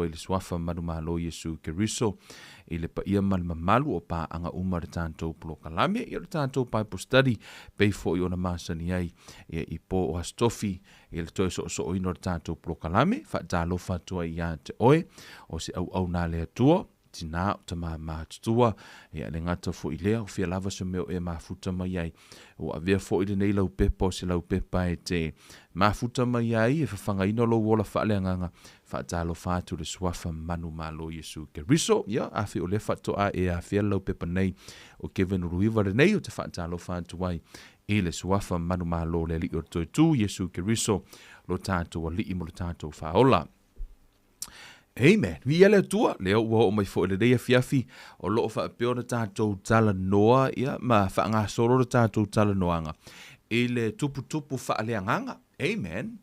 Ai le Suafa manumalo Iesu Keriso i le paia ma le mamalu o paaga uma o le tatou polokalame, ia le tatou Bible study pei foi ona masani ai ia i po o Aso Tofi i le toe soosooina o le tatou polokalame. Faatalofa atu ai ia te oe o se auauna a le Atua, tinā o tamā matutua, ia le gata foi lea o fia lava se mea o e mafuta mai ai. Ua avea foi lenei laupepa o se laupepa e te mafuta mai ai e fafagaina lou ola faaleagaga. Faatalofa atu i le Suafa manumalo Iesu Keriso. Ia, afai o lea faatoa e afea le laupepa nei o Kevin Uluiva lenei, ou te faatalofa atu ai i le Suafa manumalo le Alii o le Toetū, Iesu Keriso, lo tatou Alii ma lo tatou Faaola. Amen. Viia le Atua, lea ua oo mai foi i lenei afiafi, o lo o faapea ona tatou talanoa, ia, ma faagasolo le tatou talanoaga i le tuputupu faaleagaga. Amen.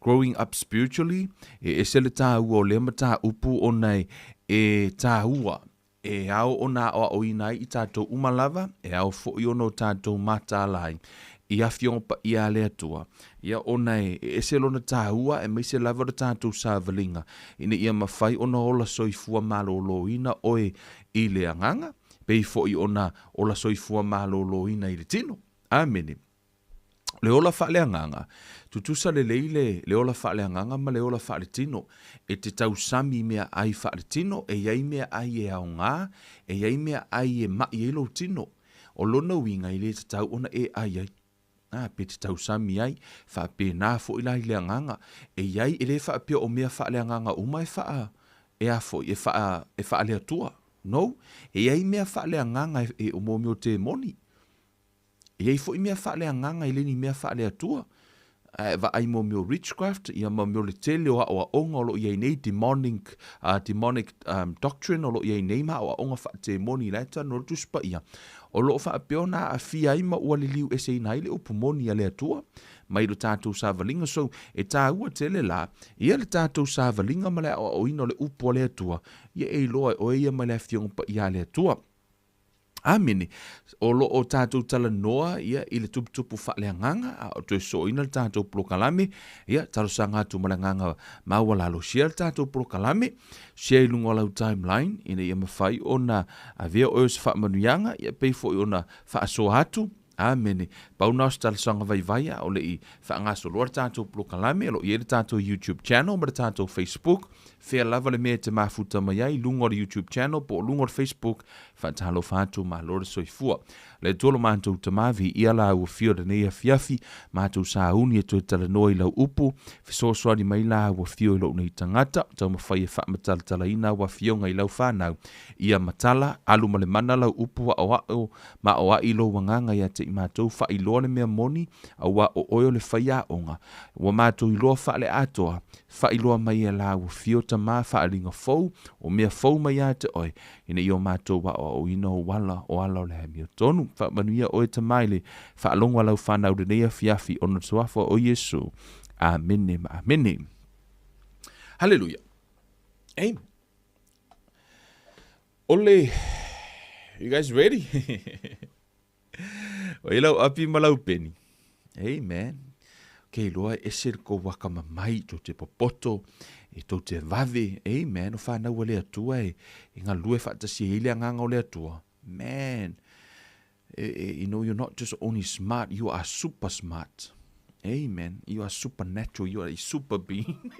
Growing up spiritually, e ese le tāua o lea mataupu ona e tāua e ao ona aoaoina ai i tatou uma lava, e ao foi ona o tatou mataala ai i afioga paia a le Atua, ia ona e ese lona tāua aemaise lava le tatou savaliga ina ia mafai ona ola soifua malōlōina oe i le agaga, pei foi ona ola soifua malōlōina i le tino. Amene. Le ola faaleagaga, tutusa lelei le, le ola faaleagaga ma le ola faaletino. E te tausami i meaai faaletino, e i ai meaai e aoga, e i ai meaai e ma'i ai lou tino. O lona uiga e le tatau ona e ai ai. A, pe te tausami ai, faapena foi la i le agaga. E i ai, e le faapea o mea faaleagaga uma e faa, e a foi, e faa, e faaleatua. No, e i ai mea faaleagaga e, e, o mea o temoni. E i ai foi mea faaleagaga e le ni mea faaleatua. Ae vaai mo mea o witchcraft, ia ma mea o le tele o aoaoga o lo o i ai nei, demonic, demonic doctrine o lo o i ai nei ma aoaoga faatemoni la e talanoa le Tusi Paia, o lo o faapea ona aafia ai ma ua liliu eseina ai le upu moni a le Atua mai lo tatou savaliga. So, e taua tele la ia le tatou savaliga ma le aoaoina o le upu a le Atua, ia e iloa e oe ia mai le Afioga Paia a le Atua. Amene. O lo o tatou talanoa ia i le tuputupu faaleagaga, a o toe sooina le tatou polokalame, ia talosaga atu ma le agaga maualalo, share le tatou polokalame, share i luga o lau timeline ina ia mafai ona avea oe o se faamanuiaga, ia pei foi ona faasoa atu. Amene. Pau na o se talosaga vaivai a o le i faagasoloa le tatou polokalame, o lo o i ai le tatou YouTube channel ma le tatou Facebook. Fea lava le mea e te mafuta mai ai, luga o le YouTube channel po o luga o le Facebook, faatalofa atu, malo le soifua. Le Atua lo matou Tama, viia la ua fia o lenei afiafi, matou sauni e toe talanoa i lau upu, fesoasoani mai la ua fio i lou nei tagata, taumafai e faamatalatalaina au afioga i lau fanau, ia matala, alu ma le mana lau upu aoao, ma aoai lou agaga ia te i matou, faailoa le mea moni, auā o oe o le faiaoga, ua matou iloa faaleatoa, faailoa mai e la ua fio Tama faaaliga fou, o mea fou mai ia te oe, ina ia o matou aoaoina ou ala, o ala o le amiotonu. Faamanuia oe Tama i le faalogo a lau fanau i lenei afiafi, ona o le Suafa o Iesu. Amene ma amene. Haleluia. Amen. O le You guys ready? O i lau api ma lau peni. Amen. Ke iloa e ese le kou akamamai, tou te popoto, e tou te vave. Amen. O whanau a le Atua e, e galue faatasi ai le agaga o le Atua. Man, e, e, you know, you're not just only smart, you are super smart. Amen. You are supernatural, you are a super being.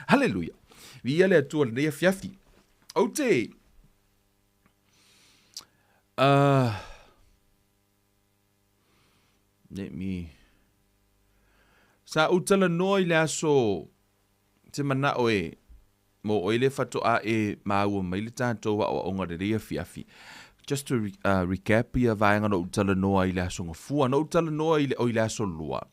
Hallelujah. Viia le Atua lenei afiafi. Ou te let me Sa ou talanoa i le aso te manao e mo oe le faatoa e māua mai le tatou aoaoga lelei afiafi. Just to recap ia vaega na ou talanoa i le aso Gafua, na ou talanoa i le, oi le aso Lua.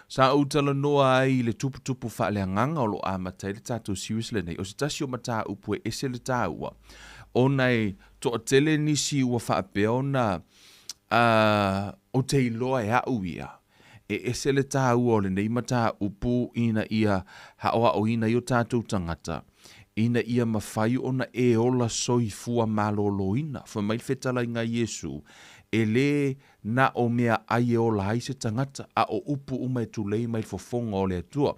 Sa ou talanoa ai i le tuputupu faaleagaga o lo o amata ai le tatou series lenei. O se tasi o mataupu e ese le tāua, ona e toatele nisi ua faapea ona ou te iloa e a'u ia, e ese le tāua o lenei mataupu ina ia aoaoina ai o tatou tagata, ina ia mafai ona e ola soifua malōlōina. Fai mai le fetalaiga a Iesu, e lē Na o mea ai e ola ai se tagata, a o upu uma e tulei mai le fofoga o le Atua.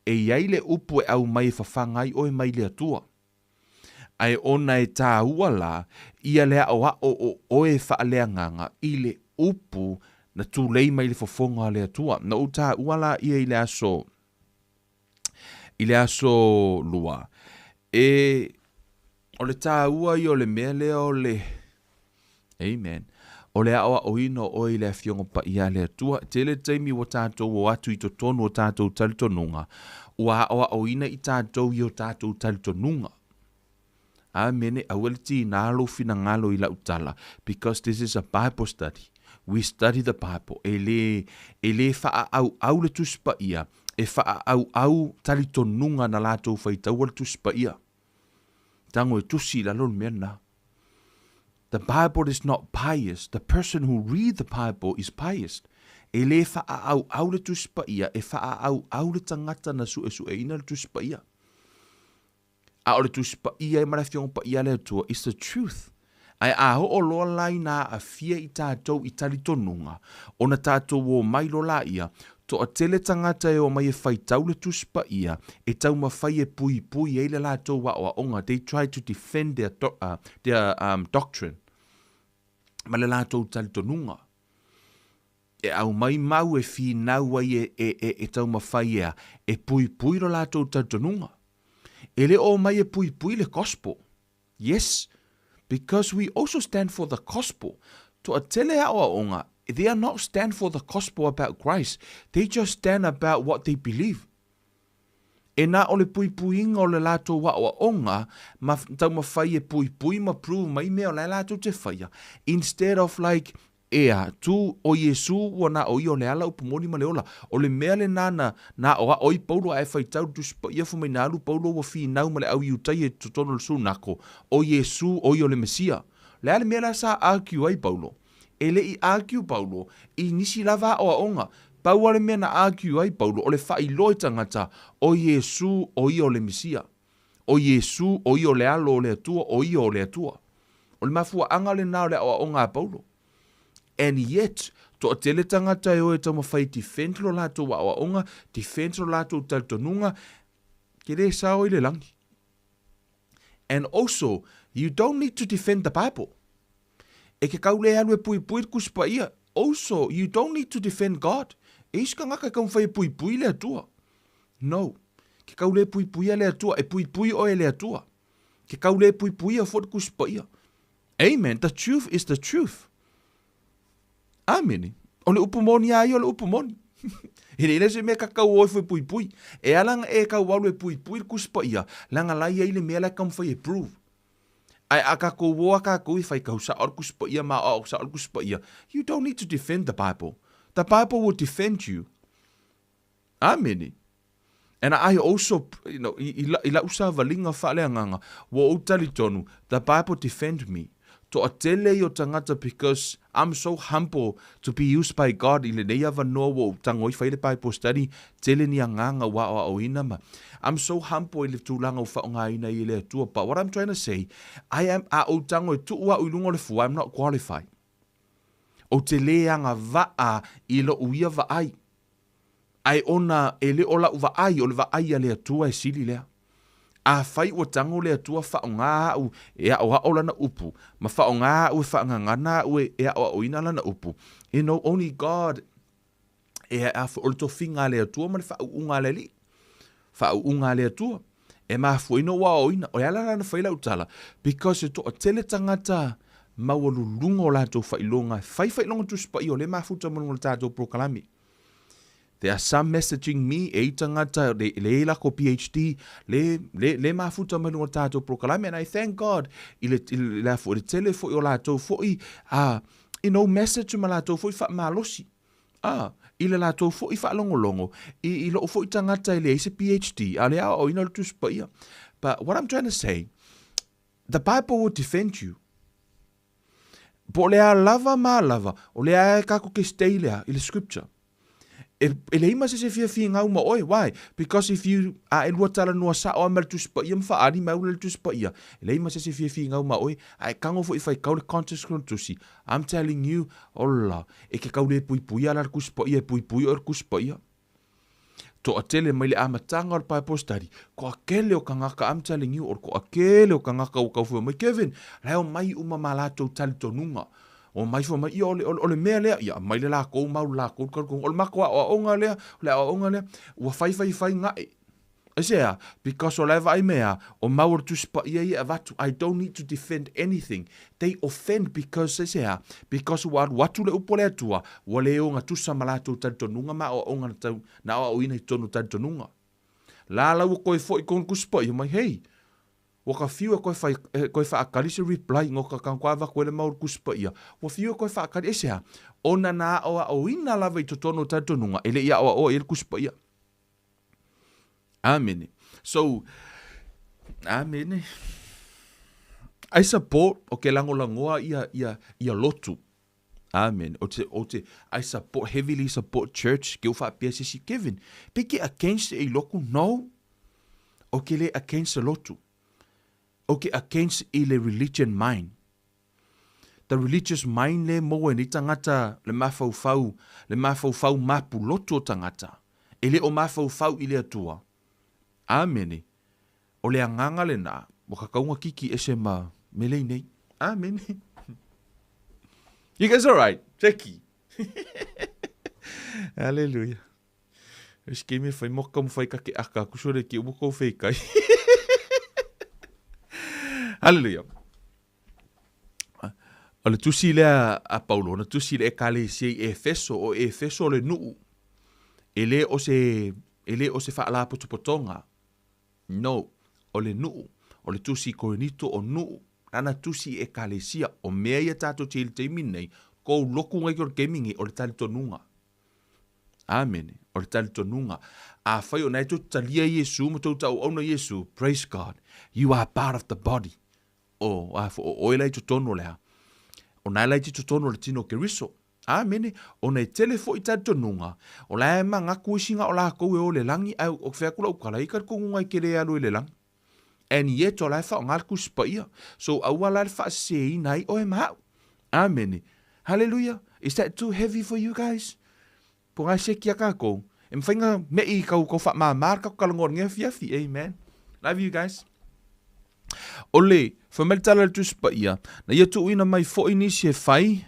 E i ai le upu e aumai e fafaga ai oe mai le Atua. Ae ona e tāua la ia le aʻoaʻo o ʻoe faaleagaga i le upu na tulei mai le fofoga o le Atua. Na ou tāua la ia i le aso, i le aso lua. E, o le tāua ia o le mea lea o le, Amen. O le aʻoaʻoina o ʻoe i le Afioga Paia a le Atua. E tele taimi ua tatou o atu i totonu o tatou talitonuga, ua aʻoaʻoina i tatou i o tatou talitonuga. Amene, aua le tiina lou finagalo i lau tala, because this is a Bible study. We study the Bible. E le, e le faaauau le Tusi Paia, e faaauau talitonuga na latou faitaua le Tusi Paia. Tago e tusi i lalo le mea lena. The Bible is not biased. The person who read the Bible is biased. E le faaauau le Tusi Paia, e faaauau le tagata na suesueina le Tusi Paia. A o le Tusi Paia e ma le Afioga Paia a le Atua is the truth. Ae a oo loa la ina aafia i tatou i talitonuga, ona tatou omai loa laia, toatele tagata e omai e faitau le Tusi Paia, e taumafai e puipui ai le latou aoaoga, they try to defend their, their um, doctrine, ma le latou talitonuga. E aumai mau e finau ai e, e, e, e taumafai ea, e puipui lo latou talitonuga. E le o omai e puipui le gospel. Yes, because we also stand for the gospel. Toatele aoaoga, they are not stand for the gospel about Christ. They just stand about what they believe. E na o le puipuiga o le latou aoaoga ma taumafai e puipui ma prove mai mea o la e latou te faia, instead of like Ea, tū, ʻo Iesū ua na ʻo ia o le ala upu moni ma le ola. ʻO le mea lenā na, na aʻoaʻo ai Paulo a e faitau le Tusi Paia fai mai na alu Paulo ua finau ma le ʻau Iutaia i totonu o le sunako, ʻo Iesū ʻo ia o le Mesia. Le a le mea la sa argue ai Paulo? E le i argue Paulo i nisi lava aʻoaʻoga. Pau a le mea na argue ai Paulo o le faailoa i tagata, ʻo Iesū ʻo ia o le Mesia. ʻO Iesū, ʻo ia o le alo o le Atua, ʻo ia o le Atua. O le mafuaaga lenā o le aʻoaʻoga a Paulo. And yet, toatele tagata e o e taumafai e defend lo latou aʻoaʻoga, defend lo latou talitonuga, ke le sao i le lagi. And also, you don't need to defend the Bible. E ke kau le alu e puipui le Tusi Paia. Also, you don't need to defend God. E isi kangaka e taumafai e puipui le Atua. No. Ke kau le puipuia le Atua, e puipui oe e le Atua. Ke kau le puipuia foi le Tusi Paia. Amen. The truth is the truth. Amene. O le upu moni a ia o le upu moni. E le se mea ka kau oe foi puipui. E ala nga e kau alu e puipui le Tusi Paia, leaga la ia i le mea la e taumafai e prove. Ae a kakou o a kakou e fai kau sao le Tusi Paia ma aoao sao le Tusi Paia, you don't need to defend the Bible. The Bible will defend you. Amene. And I also, you know, i, i, i lau savaliga faaleagaga, ua ou talitonu, the Bible defend me. Toatele ia o tagata because I'm so humble to be used by God i lenei avanoa ua ou tago ai fai le Bible study, tele ni agaga ua aoaoina ma I'm so humble i le tulaga ua faaaogaina ai e le Atua. But what I'm trying to say, I am, a ou tago e tuu au i luga o le fua, I'm not qualified. Ou te le agavaa i lou ia vaai. Ae ona e le o lau vaai, o le vaai a le Atua e sili lea. Afai ua tago le Atua faaaoga au e aʻoaʻo lana upu, ma faaaoga au e faagagana au e aʻoaʻoina lana upu, you know, only God, e a, o le tofiga a le Atua ma le faauuga a le Alii. Faauuga a le Atua. E mafua ai ona ou aoaoina. O le ala la na fai lau tala, because e toatele tagata maualuluga o latou faailoga e fai faailoga Tusi Paia o lea e mafuta ma luga o le tatou polokalame. There are some messaging me, e i tagata le, le i lako PhD, le, le, le mafuta mai luga o le tatou polokalame, and I thank God i le, i le, le, le tele foi o latou foi, you know, message ma latou foi faamalosi. A, i le latou foi faalogologo, i, i lou foi tagata e leai se PhD, a o le aoaoina o le Tusi Paia. But what I'm trying to say, the Bible will defend you. Po o le a lava ma lava, o le a e kako ke stay lea i le scripture. E, e leai ma se se fia figau ma oe. Why? Because if you, a e lua talanoa sao a ma le Tusi Paia ma faaali mai au le Tusi Paia, e leai ma se se fia figau ma oe, a e kago foi fai kau le context o le Tusi. I'm telling you, ola, e ke kau le puipui ala le Tusi Paia, e puipui oe le Tusi Paia. Toatele mai le amataga o le Bible study, toatele o tagata, I'm telling you, o le toatele o tagata ua taufua mai, Kevin, la e omai uma ma latou talitonuga. Omai fua mai, ia o le, o le mea lea, ia aumai le latou mau le latou talitonuga, o le matou aoaoga lea, o le aoaoga lea, ua fai fai fai gae. Aisea? Because o la e vaai mai a, o mau o le Tusi Paia ia e avatu, I don't need to defend anything. They offend because, aisea? Because ua alu atu le upu a le Atua, ua le ogatusa ma latou talitonuga ma aoaoga na tau, na aoaoina i totonu o talitonuga. La la ua toe foi kona Tusi Paia mai, hei, ua ka fiu e toe fai, e toe faatali se reply no ka ka avatu ai le mau o le Tusi Paia, ua fiu e toe faatali, aisea? Ona na aoaoina lava i totonu o talitonuga, e le i aoaoa i ai le Tusi Paia. Amene. So, amene. I support, o ke lagolagoa ia, ia, ia lotu. Amene. O te, o te, I support, heavily support church, ke u faapea se isi, Kevin, pe ke against e i loku? No. O ke le against se lotu. O ke against i le religion mind. The religious mind le maua e nei tagata le mafaufau, le mafaufau mapulotu o tagata, e le o mafaufau i le Atua. Amene. O le agaga lena, ua kakauga kiki ese ma melei nei. Amene. You guys alright? Jackie. Hallelujah. Isi ke me fai mo ka mo fai ka ke aka ku sore ke ubo kou fei kai. Hallelujah. O le tusi lea a Paulo, na tusi le ekalesia i Efeso, o Efeso o le nuu. E le o se, e le o se faalapotopotoga. No, o le nuu. O le tusi i Korinito o nuu. Lana tusi i ekalesia, o mea ia tatou te i le taimi nei, kou loku ngai ki o le taimi nei, o le talitonuga. Amene. O le talitonuga. Afai o na e tou te talia Iesu ma tou tauauna Iesu, praise God, you are part of the body. O, a fo, o oe la i totonu o le a? O na e la i totonu o le tino o Keriso. Amene. Ona e tele foi talitonuga, o la e manatu isi na o lakou e o le lagi, ae o fea atu lau tala, i talitonuga e te le alu i le lagi. And yet o la e faaaoga le Tusi Paia. So aua la le faaseseina ai oe ma au. Amene. Hallelujah. Is that too heavy for you guys? Po ngai seki a kākou. E mawhai ngā mei i kau, kau whaamāmā le kako kalangoa le afiafi. Amen. Love you guys. O le, fai mai le tala le Tusi Paia, na ia tuuina mai foi nisi e fai,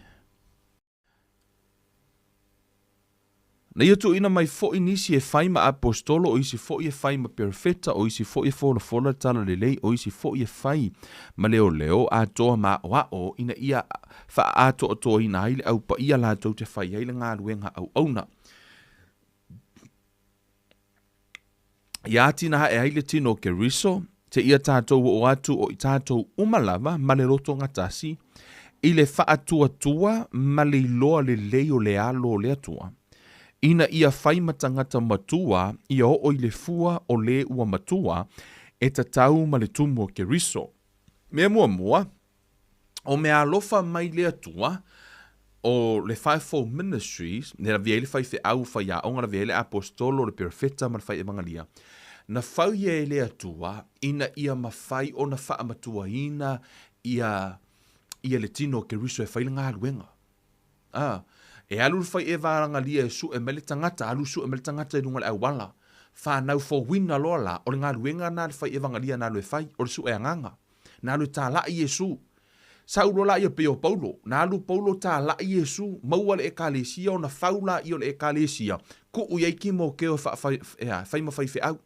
Na ia tuuina mai foi nisi e fai ma aposetolo, o isi foi e fai ma perofeta, o isi foi e folafola le talalelei, o isi foi e fai ma leoleo atoa ma aoao, ina ia faaatoatoaina ai le au paia latou te fai ai le galuega auauna. Ia atinae ai le tino o Keriso, seia tatou oo atu o i tatou uma lava ma le loto gatasi, i le faatuatua ma le iloa lelei o le alo o le Atua, ina ia fai ma tagata matua ia oo i le fua o le ua matua e tatau ma le tumu o Keriso. Mea muamua, o mea alofa mai le Atua, o le Fivefold Ministries, e lavea ai le faifeau, faiaoga, lavea ai le aposetolo, le perofeta ma le fai evangalia, na fau ia e le Atua ina ia mafai ona faamatuaina ia, ia le tino o Keriso e fai le galuega. A, e alu le fai evangalia e sue mai le tagata, alu sue mai le tagata i luga o le auala, whanau fouina loa la, o le galuega na le fai evangalia na alu e fai, o le sue agaga. Na alu e talai Iesu. Saulo laia pei o Paulo. Na alu Paulo talai Iesu, maua le ekalesia ona fau laia o le ekalesia, tuu i ai Timoteo e faafai, e a, fai ma faifeau.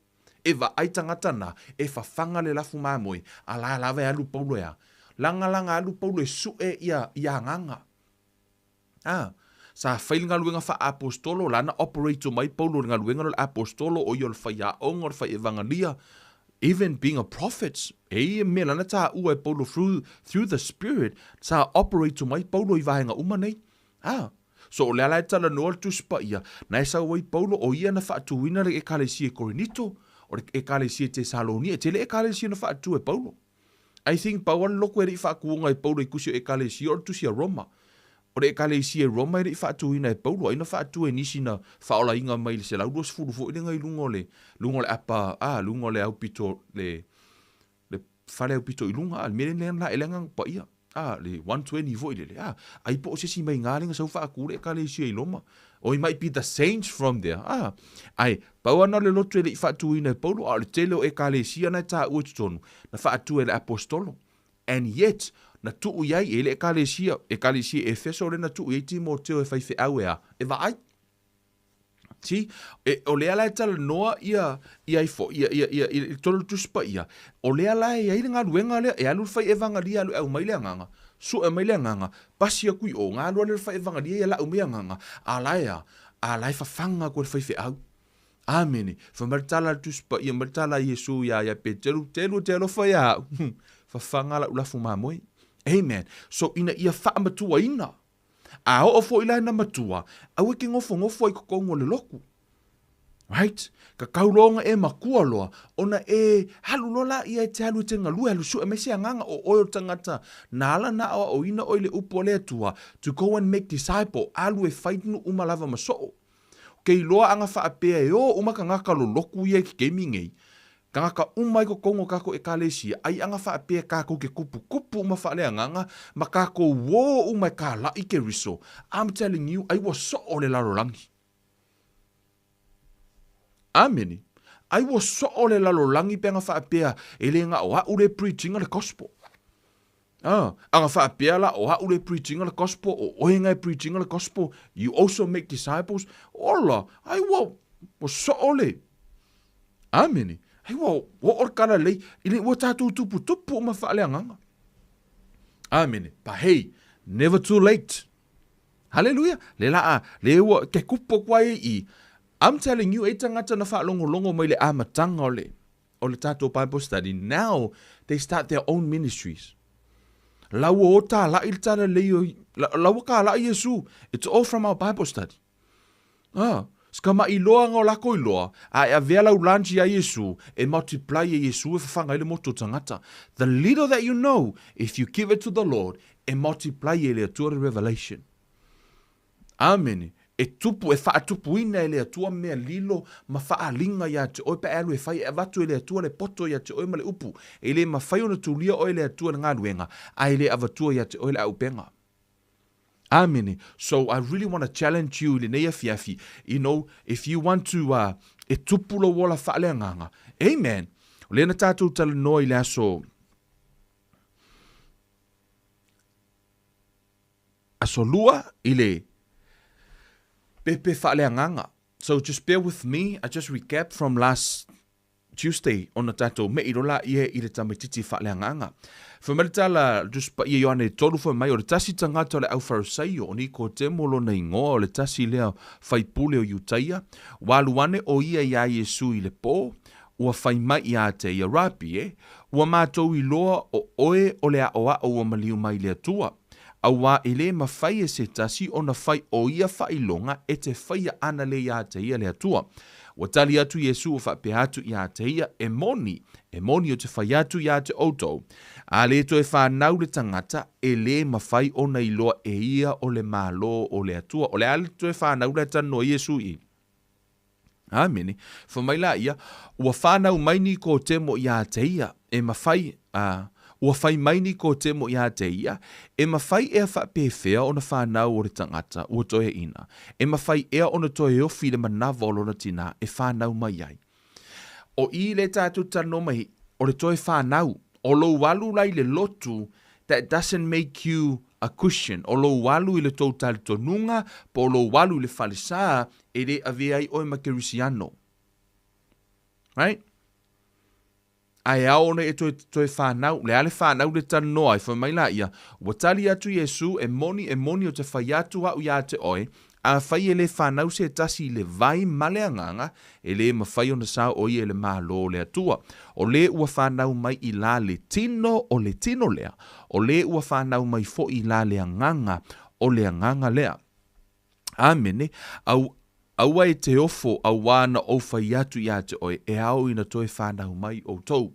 E vaai tagata na, e fafaga le lafu mamoe, a la lava e alu Paulo e a? Lagalaga alu Paulo e sue ia, ia agaga. A, sa fai le galuega faa-aposetolo, la na operate mai Paulo i le galuega lea o le aposetolo, o ia o le faiaoga, o le fai evangalia, even being a prophet, e ia mea la na taua e Paulo through, through the Spirit, sa operate mai Paulo i vaega uma nei. A, so o lea la e talanoa le Tusi Paia, na e sau ai Paulo, o ia na faatuina le ekalesia i Korinito, o le ekalesia i Tesalonia, e tele ekalesia na faatu e Paulo. I think pau a le loku e le i faatuina e Paulo i tusi o Ekalesia o le tusi a Roma. O le Ekalesia i Roma e le i faatuina e Paulo, ai na faatu e nisi na faaolaina mai le 120 foi lea i luga o le luga o le apa, a, luga o le aupito le le fale aupito i luga, a, le mea lea la e le Agaga Paia. A, le 120 foi lele. A, ai po o se isi mai iga lea na sau faaku le Ekalesia i Roma. Or it might be the saints from there. A, ae, pau lava na o le lotu e le i faatuina e Paulo, a o le tele o Ekalesia na e taua i totonu, na faatu e le Aposetolo. And yet, na tuu i ai e le Ekalesia, Ekalesia i Efeso lea na tuu i ai Timoteo e faifeau e a? E vaai. See, e, o lea la e talanoa ia, ia ifo, ia, ia, ia, i le tolu Tusi Paia, o lea la e i ai le galuega lea, e alu le fai evagalia, alu e aumai le agaga, sue mai le agaga, pasi aku i o, galua lea le fai evagalia ia lau mai agaga, a la e a, a la e fafaga aku e le faifeau. Amene. Fai mai le tala a le Tusi Paia, mai le tala a Iesu iā ia Peteru, Telu e te alofa iā au, fafaga lau lafu mamoe. Amen. So, ina ia faamatuaina. A oo foi la ina matua, aua e ke nofonofo ai i totonu o le lotu. Right? Tatau loa ona e matua loa, ona e alu loa laia e te alu e te galue, alu sue mai se agaga o oe o le tagata na ala na aoaoina oe i le upu a le Atua, to go and make disciple, alu e fai nuu uma lava ma soo. Ke iloa ana faapea e o uma tagata lolotu ia i ke taimi nei, Tagata uma i totonu o tatou Ekalesia, ai ana faapea tatou ke kupukupu uma faaleagaga ma tatou uō uma e kālaʻi Keriso, I'm telling you, ai ua soo le lalolagi. Amene. Ai ua soo le lalolagi pe ana faapea e le na o a'u le preach ina le gospel. Ah, ana faapea la o a'u le preach ina le gospel, o oe na e preach ina le gospel, you also make disciples. Ola, ai ua, ua soo le. Amene. Ai ua oo le tala lelei, i le ua tatou tuputupu uma faaleagaga. Amene. But hey, never too late. Hallelujah. Le laa, le ua, ke kupu aku ai i, I'm telling you, e tagata na faalogologo mai le amataga o le, o le tatou Bible study, now they start their own ministries. La ua o tālaʻi le tala lelei o, la, la ua kālaʻi Iesu. It's all from our Bible study. Ah, ska maʻi loa nga o lako iloa, a e avea lau lunch ia Iesu, e multiply e Iesu e fafaga ai le motu o tagata. The little that you know, if you give it to the Lord, e multiply e le Atua le revelation. Amene. E tupu, e faatupuina e le Atua mea lilo ma faaliga ia te oe pe a e alu e fai, e avatu e le Atua le poto ia te oe ma le upu. E le mafai ona tulia oe e le Atua i le galuega, a e le avatua ia te oe le auupega. Amene. So I really want to challenge you i lenei afiafi, you know, if you want to, uh, e tupu lou ola faaleagaga. Amen. O lea na tatou talanoa i le aso, aso lua i le pepe faaleagaga. So just bear with me, I just recap from last Tuesday, ona tatou meʻi loa laia i le tamaititi faaleagaga. Fai mai le tala Tusi Paia Ioane 3 fai mai, o le tasi tagata o le aufarisaio, o Nikotemo lona igoa, o le tasi lea faipule o Iutaia, ua alu ane ʻo ia iā Iesu i le pō, ua fai mai iā te ia, Rabi e, ua matou iloa o ʻoe o le aʻoaʻo ua maliu mai le Atua, auā e lē mafai e se tasi ona fai o ia faailoga e te faia ana le iā te ia le Atua. Ua tali atu Iesu ua faapea atu iā te ia, E moni, e moni o te fai atu iā te outou, a lē toe whanau le tagata, e lē mafai ona iloa e ia o le Malo o le Atua. O le a le toe whanau le talanoa Iesu i? Amene. Fai mai la ia, ua whanau mai Nikotemo iā te ia, e mawhai, a, ua fai mai Nikotemo iā te ia, e mawhai ea whaapewhea ona whanau o le tagata, ua toeaina, e mawhai ea ona toe ofi le manawa o lona tinā e whanau mai ai. O i le tatou talanoa mai, o le toe whanau, o lou alu la i le lotu, that doesn't make you a Christian. O lou alu i le tou talitonuga, po o lou alu i le falesa, e le avea ai oe ma Kerisiano. Right? Ae ao ona e toe, toe whanau, le a le whanau le talanoa ai, fai mai la ia, ua tali atu Iesu, e moni, e moni o te fai atu a'u iā te oe, afai e le whanau se tasi i le vai ma le agaga, e lē mafai ona sao ʻo ia i le Malo o le Atua. O lē ua whanau mai i la le tino o le tino lea, o lē ua whanau mai foʻi i la le agaga o le agaga lea. Amene. Au, aua e te ofo, auā na ou fai atu iā te oe, e ao ina toe whanau mai outou.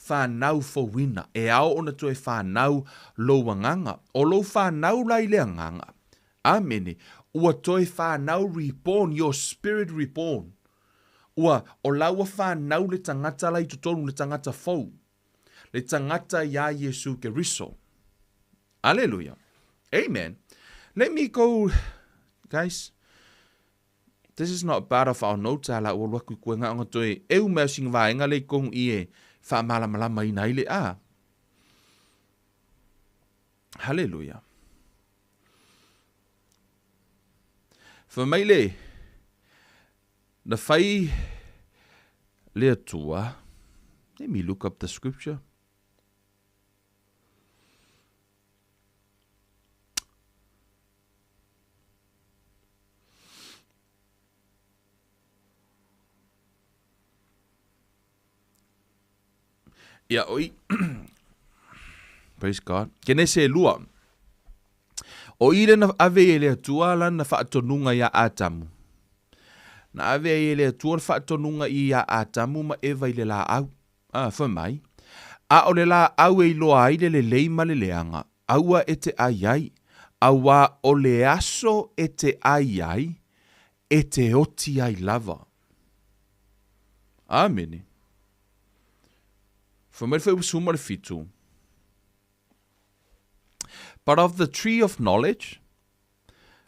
Whanau fouina, e ao ona toe whanau lou agaga. O lou whanau la i le agaga. Amene. Ua toe whanau reborn, your spirit reborn. Ua, o la ua whanau le tagata la i totonu, le tagata fou. Le tagata iā Iesu Keriso. Aleluia. Amen. Let me go, guys. This is not part of our notes a la ua alu atu i koe na ona toe eu mai o sina vaega lea i totonu i e faamalamalamaina ai le a. Haleluia. Fai mai le, na fai le Atua, let me look up the scripture. Ia, oi. Praise God. Kenese e lua. O i le na ave i le Atua lana faatonuga iā Atamu. Na ave ai e le Atua le faatonuga i iā Atamu ma Eva i le laau. A, fai mai, A o le laau e iloa ai le lelei ma le leaga, aua e te ai ai, auā o le aso e te ai ai, e te oti ai lava. Amene. Fai mai le fuaiupu 17. But of the tree of knowledge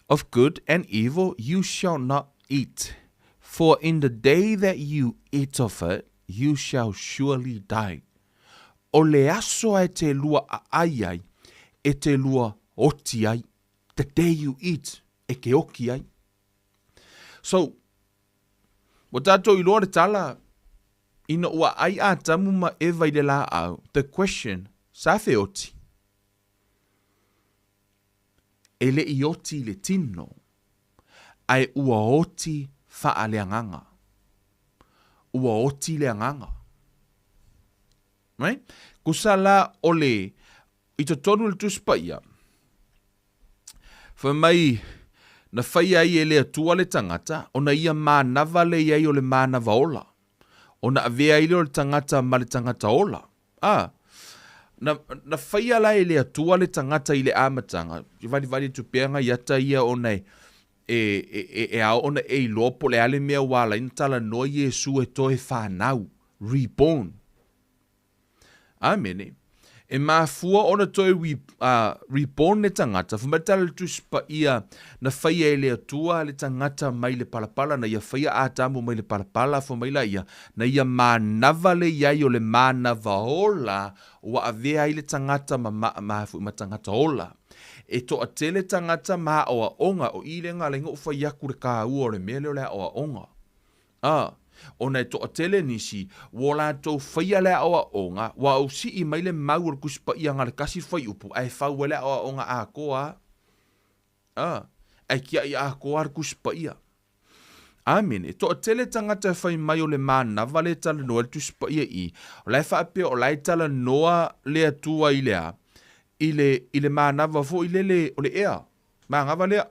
of good and evil you shall not eat, for in the day that you eat of it you shall surely die. O le aso e te lua aai ai, e te lua oti ai. The day you eat, e ke oki ai. So, ua tātou iloa le tala, ina ua ai Atamu ma Eva i le laau, the question, sa fe oti? E le i oti i le tino, ae ua oti faaleagaga. Ua oti le agaga. Right? Kusa la o le, i totonu o le Tusi Paia, fai mai, na faia ai e le Atua le tagata, ona ia manava le i ai o le manava ola. Ona avea ai lea o le tagata ma le tagata ola. A, na, na faia la e le Atua le tagata i le amataga, e valivali atu pea ngai ata ia ona e, e, e, e, e ao ona e iloa po o le a le mea ua ala ai ona talanoa Iesu e toe fanau, reborn. Amene. E mafua ona toe re, uh, reborn le tagata, fai mai le tala o le Tusi Paia, na faia e le Atua le tagata mai le palapala, na ia faia Atamu mai le palapala, fai mai laia, na ia manava le i ai o le manava ola ua avea ai le tagata ma, ma, ma, ma tagata ola. E toatele tagata ma aoaoga, o i le ga ala ai ona ou fai atu le kāua o le mea lea o le aoaoga. A, ona e toatele nisi, ua o latou faia le aoaoga, ua ausii mai le mau o le Tusi Paia na o le tasi fuaiupu, ae fau ai le aoaoga atoa a. A, ae tiai atoa le Tusi Paia. Amene. E toatele tagata e fai mai o le manava le talanoa i le Tusi Paia i, o la e faapea o la e talanoa le Atua i le a? I le, i le manava foi lele o le ea. Manava lea.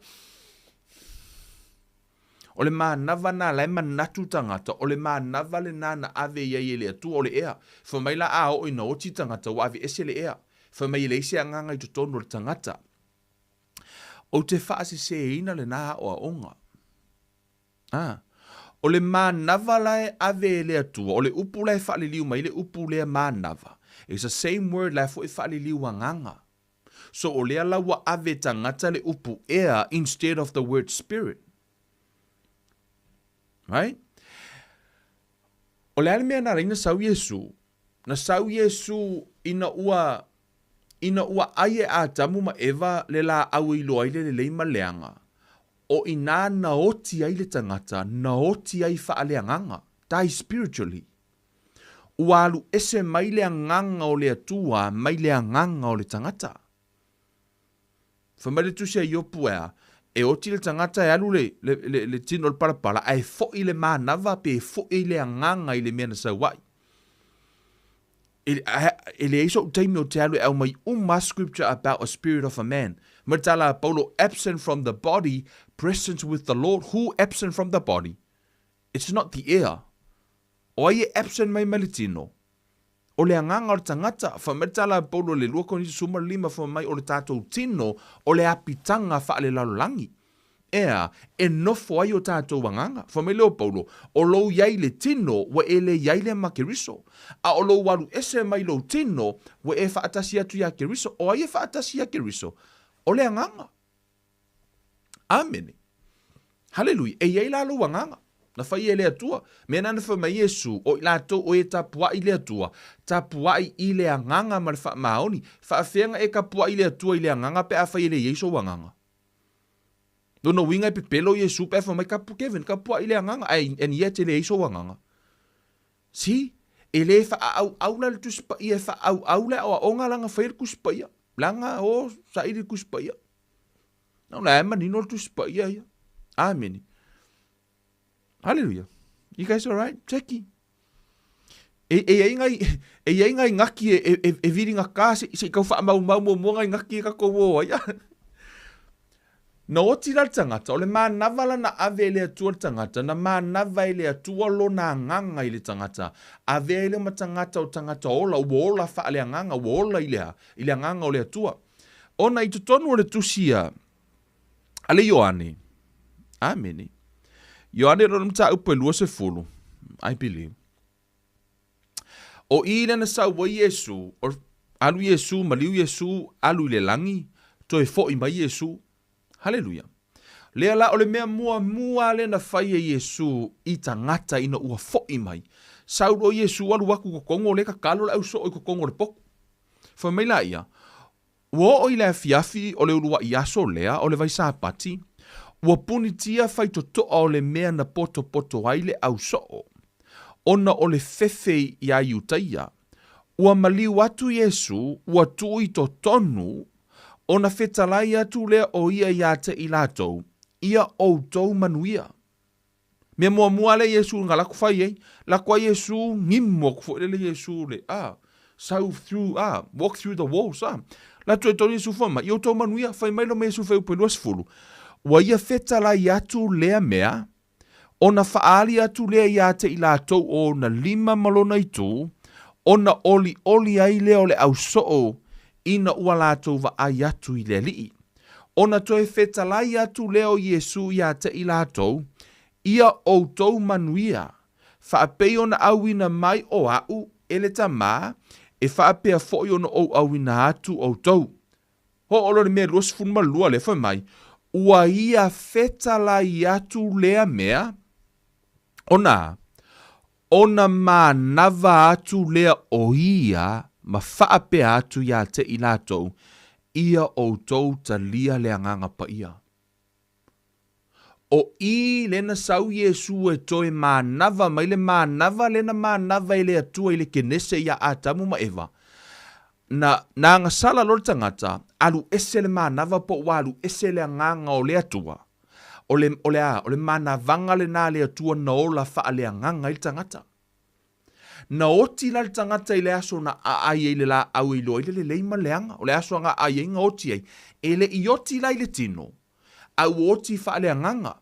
O le manava na la e manatu tagata, o le manava lena na ave i ai e le Atua, o le ea. Fai mai la a oo ina oti tagata, ua ave ese le ea. Fai mai e leai se agaga i totonu o le tagata. Ou te faaseseina lena aoaoga. A. O le manava la e ave e le Atua, o le upu la e faaliliu mai le upu lea manava, it's the same word la e foi e faaliliu agaga. So o lea la ua ave tagata le upu ea instead of the word spirit. Right? O le a le mea na ala ai na sau Iesu? Na sau Iesu ina ua ina ua ai e Atamu ma Eva le laau e iloa ai le lelei ma leaga, o inā na oti ai le tagata, na oti ai faaleagaga, die spiritually. Ua alu ese mai le agaga o le Atua mai le agaga o le tagata. Fai mai le Tusi a Iopu e a, e oti le tagata e alu le, le, le, le tino o le palapala, ae foʻi le manava pe foʻi le agaga i le mea na sau ai. E, e leai soʻu taimi ou te alu e aumai uma scripture about a spirit of a man. Ma le tala a Paulo, absent from the body, present with the Lord. Who absent from the body? It's not the air. O ai e absent mai mai le tino? O le agaga o le tagata, fai mai le tala a Paulo i le 2 Koriniti 15, fai mai o le tatou tino o le apitaga faalelalolagi. E a, e nofo ai o tatou agaga. Fai mai lea o Paulo, O lou i ai i le tino, ua e le i ai lea ma Keriso. A o lou alu ese mai lou tino, ua e faatasi atu iā Keriso. O ai e faatasi iā Keriso? O le agaga. Amene. Haleluia. E i ai la lou agaga. Na fai e le Atua. Mea na na fai mai Iesu, o i latou o e tapuai i le Atua, tapuai i le agaga ma le faamaoni. Faafefea na e tapuai i le Atua i le agaga pe afai e le i ai sou agaga? Lona uiga e pepelo Iesu pe a fai mai kapu Kevin, kapuai i le agaga, ae and yet e leai sou agaga. See? E le faaauau la le Tusi Paia, e faaauau le aoaoga la na faia le Tusi Paia. Leaga o saili le Tusi Paia. Na o la e manino le Tusi Paia ia. Amene. Hallelujah. You guys all right? Jackie. E, e iai ngai, e iai ngai ngaki e, e, e, e viringa kā se, se i kau whaamaumau muamua ngai ngaki e kakou o ai. Na oti la le tagata, o le manava la na ave e le Atua le tagata, na manava e le Atua lona agaga i le tagata, ave ai lea ma tagata o tagata ola, ua ola faaleagaga, ua ola i le a? I le agaga o le Atua. Ona i totonu o le tusi a, a le Ioane, Amene. Ioane lona mataupu e 20, I believe. O i lea na sau ai Iesu, o, alu Iesu, maliu Iesu, alu i le lagi, toe foʻi mai Iesu. Haleluia. Lea la o le mea muamua lea na fai e Iesu i tagata ina ua foʻi mai. Sau loa Iesu alu atu i totonu o lea tatalo le au soo i totonu o le potu. Fai mai laia, Ua oo i le afiafi o le uluaʻi aso lea o le Vaisāpati, ua punitia faitotoa o le mea na potopoto ai le ʻau soo, ona o le fefe iā Iutaia. Ua maliu atu Iesū, ua tuu i totonu, ona fetalai atu lea o ia iā te i latou, Ia ʻoutou manuia. Mea muamua lea Iesu na laku fai ai, laku ai Iesu ngimu aku foi lele Iesu le a sau through a walk through the walls a. La toe tonu Iesu fai mai, i outou manuia, fai mai lo me Iesu fai upu e 20. Ua ia fetalai atu lea mea, ona faaali atu lea iā te i latou o ona lima ma lona itu, ona olioli ai lea o le ausoo ina ua latou vaai atu i le Alii. Ona toe fetalai atu lea o Iesū iā te i latou, Ia outou manuia, faapei ona auina mai o aʻu e le Tamā, e faapea foʻi ona ou auina atu outou. Hoʻolo le mea 22 lea fai mai, Ua ia fetalai atu lea mea, ona Ona manava atu lea o ia ma faapea atu iā te i latou, Ia outou talia le Agaga Paia. O i lena sau Iesu e toe manava mai le manava lena manava e le Atua i le Kenese iā Atamu ma Eva. Na, na agasala loa le tagata, alu ese le manava po ua alu ese le Agaga o le Atua. O le, o le a? O le manavaga lenā a le Atua na ola faaleagaga ai le tagata. Na oti la le tagata i le aso na aai ai le laau e iloa ai le lelei ma le leaga. O le aso na aai ai na oti ai. E le i oti la i le tino, a ua oti faaleagaga.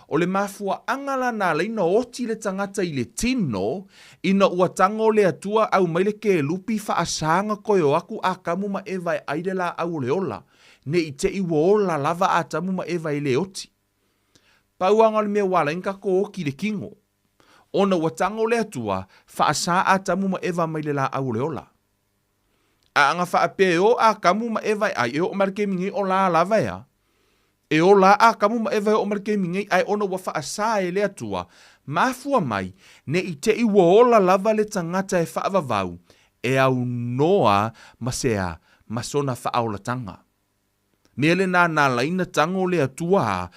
O le mafuaaga la na ala ai na oti le tagata i le tino, ina ua tago le Atua aumai le kelupi faasa na toe o atu Atamu ma Eva e ai le laau o le ola. Ne i te i ua ola lava Atamu ma Eva e le oti. Pau aga o le mea ua ala ai na tatou oti i le kino, ona ua tago le Atua, faasa Atamu ma Eva mai le laau o le ola. A aga faapea e o Atamu ma Eva e ai, e oo mai le taimi nei o la lava e a? E ola Atamu ma Eva e oo mai le taimi nei, ae ona ua faasa e le Atua, mafua mai, ne i te i ua ola lava le tagata e faavavau, e aunoa ma se a, ma sona faaolatanga. Mea lenā na alaina tago le Atua a,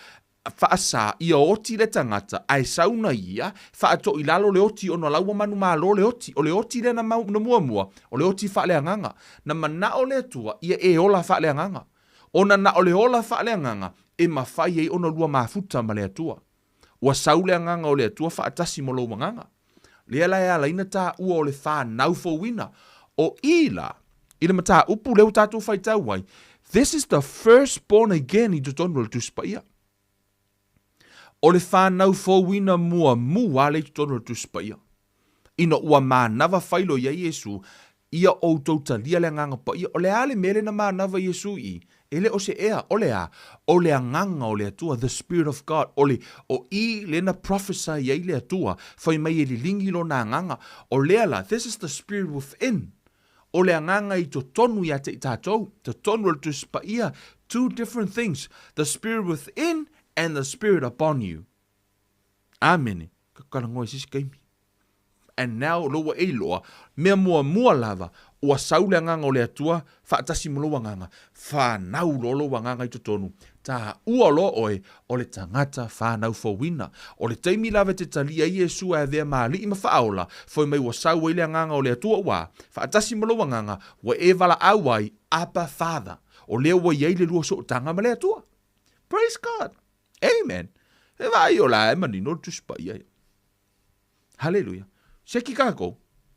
faasa, ia oti le tagata, ae sauna ia, faatoʻi lalo le oti ona la ua manumalo le oti. O le oti lea na mau, na muamua, o le oti faaleagaga. Na manao le Atua ia e ola faaleagaga. Ona na o le ola faaleagaga e mafai ai ona lua mafuta ma le Atua. Ua sau le agaga o le Atua faatasi ma lou agaga. Lea la e ala ai na taua o le fanau fouina. O i la, i le mataupu lea ua tatou faitau ai, this is the first born again i totonu o le Tusi Paia. O le fanau fouina muamua lea i totonu o le Tusi Paia. Ina ua manava failo i ai Iesu, Ia outou talia le Agaga Paia. O le a le mea lea na manava Iesu i i? E le o se ea, o le a? O le Agaga o le Atua, the Spirit of God. O le, o i lea na prophesy ai le Atua, fai mai e liligi Lona Agaga. O lea la, this is the Spirit within. O le Agaga i totonu ia te i tatou, totonu o le Tusi Paia, two different things, the Spirit within and the Spirit upon you. Amene. Ka talanoa i se isi taimi. And now, lo ua e iloa, mea muamua lava, ua sau le Agaga o le Atua faatasi ma lou agaga, fanau loa lou agaga i totonu, taua loa oe o le tagata fanau fouina. O le taimi lava e te talia ai Iesu e avea ma Alii ma Faaola, foi mai ua sau ai le Agaga o le Atua ua, faatasi ma lou agaga, ua e valaau ai, Abba Father. O lea ua i ai le lua sootaga ma le Atua. Praise God! Amen! E vaai o la e manino le Tusi Paia ia. Haleluia. Seki kākou.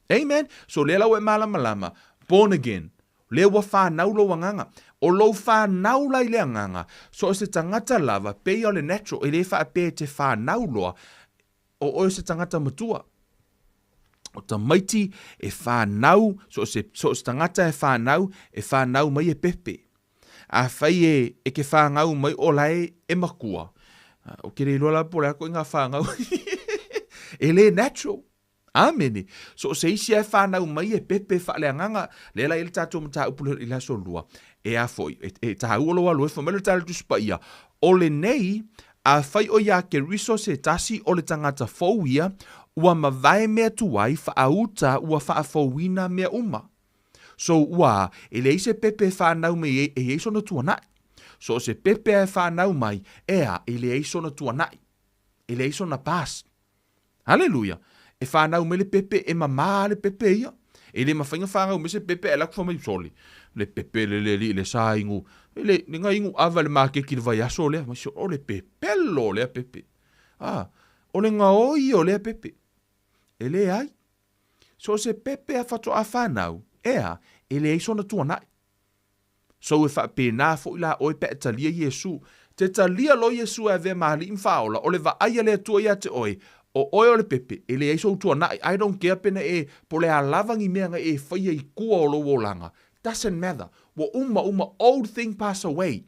Amen. So lea la ua e malamalama, born again. Lea ua whanau lou agaga. O lou whanau la i le agaga, so o se tagata lava, pei o le natural, e le faapea e te whanau loa, o oe o se tagata matua. O tamaiti e whanau, so o se, so o se tagata e whanau, e whanau mai e pepe. Afai e, e ke whāngau mai o lae e makua, o ke le iloa la po o le a koe ngā whāngau. E le natural. Amene. So o se isi e whānau mai e pepe whaaleagaga, lea la i le tātou mataupu le i le aso lua, e a foi, e, e tāua loa alo e wha mai le tāle Tusi Paia, o lenei, afai o ia Keriso se tasi o le tagata fou ia, ua mavae mea tuai whaauta ua whaafouina mea uma. So ua, e leai se pepe e whanau mai e, e iai sona tuanai. So o se pepe a e whanau mai, ea, e leai sona tuanai. E leai sona past. Haleluia! E whanau mai le pepe, e mamā le pepe ia. E le mawhai nga whangau mai se pepe e laku wha mai sole. Le pepe le le li le sa ingu. Le, le nga ingu ava le makeki le vai aso lea. Mai so, o le pepelo lea pepe. Ah, o le nga oi o lea pepe. E le ai. So o se pepe a whatoa whanau, ea, e leai sona tuanai. So e faapena foi la oe pe a talia Iesu. Te talia loa Iesu e avea ma alii ma faaola, o le vaai a le Atua ia te oe, o oe o le pepe, e leai sou tuanai, I don't care pena e po o le a lava ni mea na e faia i tua o lou olaga, doesn't matter, ua uma uma, old thing pass away,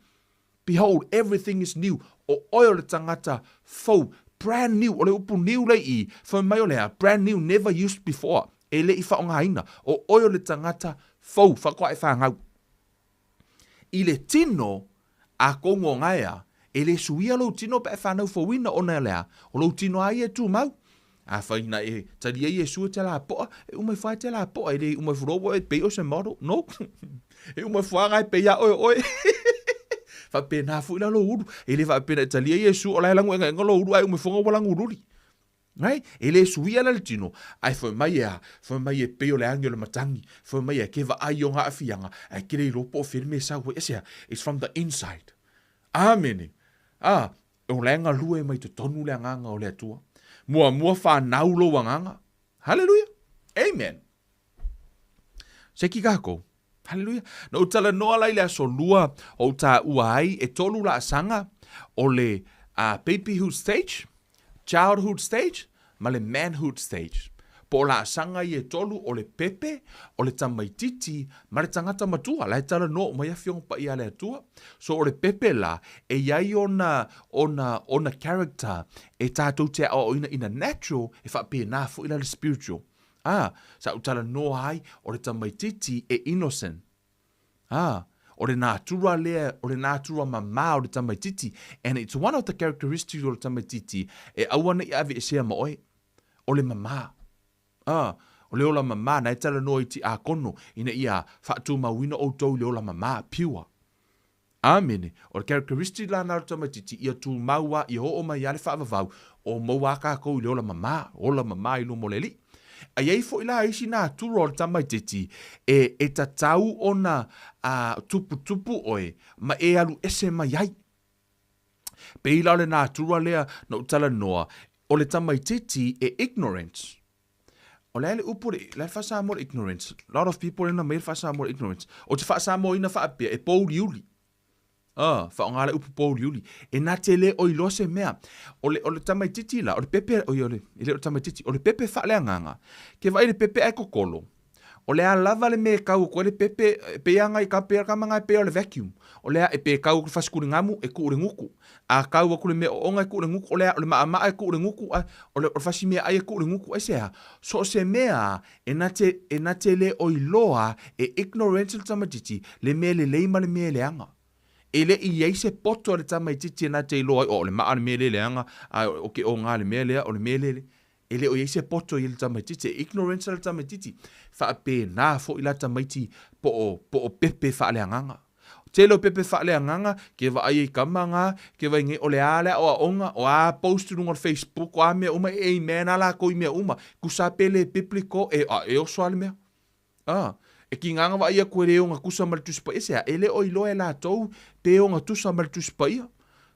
Behold, everything is new, o oe o le tagata fou, brand new, o le upu new lea i i, fai mai o le a, brand new, never used before, e le i faaaogaina, o oe o le tagata fou, faatoa e fanau. I le tino a kou ngogaea, e le suia lou tino pe a e fanau fouina ona o le a, o lou tino a ia e tumau. Afai na e talia Iesu e te lapoa, e uma ifo lava e te lapoa, e le uma ifo loa ua e pei o se model, no. E uma ifo lava e pei a oe o oe. Faapena foi la lou ulu. E le faapena e talia Iesu o la e lagu engaenga lou ulu ae uma ifoga ua lagululi. Right? E le suia la le tino, ae fai mai e a, fai mai e pei o le agi o le matangi, fai mai e ke vaai o ngā aafiaga, ae ke le iloa po o fea le mea e sau ai. Aisea? It's from the inside. Amene. Ah, O la e galue mai totonu le Agaga o le Atua. Muamua whanau lou agaga. Haleluia. Amen. Seki kākou. Haleluia. Na ou talanoa la i le aso lua o ou tāua ai e tolu laasaga o le babyhood stage, childhood stage ma le manhood stage. Po o laasaga ia e tolu o le pepe, o le tamaititi ma le tagata matua. La e talanoa uma ai Afioga Paia a le Atua. So o le pepe la, e iai ona, ona, ona character e tātou te aoaoina ina natural, e faapena foi la le spiritual. Ah, sa ou talanoa ai, o le tamaititi e innocent. Ah, o le natura lea, o le natura mamā o le tamaititi, and it's one of the characteristics o le tamaititi e aua ne i aveesea ma oe, o le mamā. Ah, o le ola mamā, na e talanoa i tiakono, ina ia faatumauina outou i le ola mamā, pure. Amene. O le characteristic la na o le tamaititi, ia tumau a, ia oo mai a le faavavau, o maua a kākou i le ola mamā, ola mamā i luma o le Alii. A i ai foi la isi natura o le tamaititi e, e tatau ona a, tuputupu oe ma e alu ese mai ai. Pei la o le natura lea na ou talanoa, o le tamaititi e ignorant. O le a le upu, le a le faa-Samoa le ignorance? Lot of people ena mai le faa-Samoa le ignorance. O te faa-Samoaina faapea, e pōuliuli. Ah, faaaoga le upu pōuliuli. E na te le o iloa se mea. O le, o le tamaititi la, o le pepe, oi, o le, e le o le tamaititi, o le pepe faaleagaga. Ke vaai le pepe ae kokolo. O le a lava le mea e kau atu ai le pepe, e pei lava nai ka pei ka manga e pei o le vacuum. O le a e pe kau atu le fasikuligamu e tuu i le gutu. A kau atu le mea ooga e tuu i le gutu, o le a o le maamaa e tuu i le gutu, a o le o le fasimeaai e tuu i le gutu. Aisea? So o se mea a e na te e na te le o iloa e ignorant le tamaitiiti le mea lelei ma le mea leaga. E le i i ai se poto a le tamaitiiti e na te iloa ai, oh o le maa le mea le leaga, a o ke oga le mea lea, o le mea lele. E le o i ai se poto i le tamaitiiti, e ignorant le tamaitiiti. Faapena foi la tamaiti po o, po o pepe faaleagaga. Tele o pepe faaleagaga, ke vaai ai kama nga, ke vaai nei o le a le aoaoga, o a post i luga o le Facebook, o a mea uma, e amen a lakou i mea uma. Tusa pe le biblical, e, a, e oso a le mea. A, e kiga na vaai atu e le ogatusa ma le Tusi Paia, se a, e le o iloa e latou pe ogatusa ma le Tusi Paia.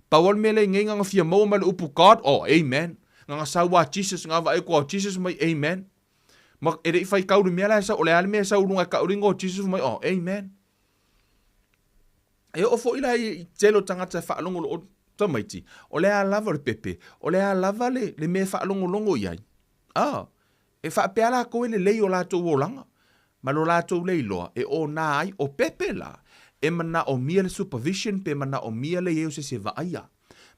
Pau lava le mea lea i nei na na fia maua mai le upu God, oh, amen. Na na sau a Jesus, na vaai atu a Jesus mai, amen. Ma e le i faitau le mea la e sau, o le a le mea e sau i luga e tau le igoa o Jesus mai, oh, amen. E oo foi la i tele o tagata e faalogologo tamaiti, o le a lava le pepe, o le a lava le, le mea e faalogologo i ai. Ah, E faapea lakou e lelei o latou olaga, ma lo latou le iloa e onā ai, o pepe la, e manaomia le supervision pe manaomia le i ai o se isi e vaaia.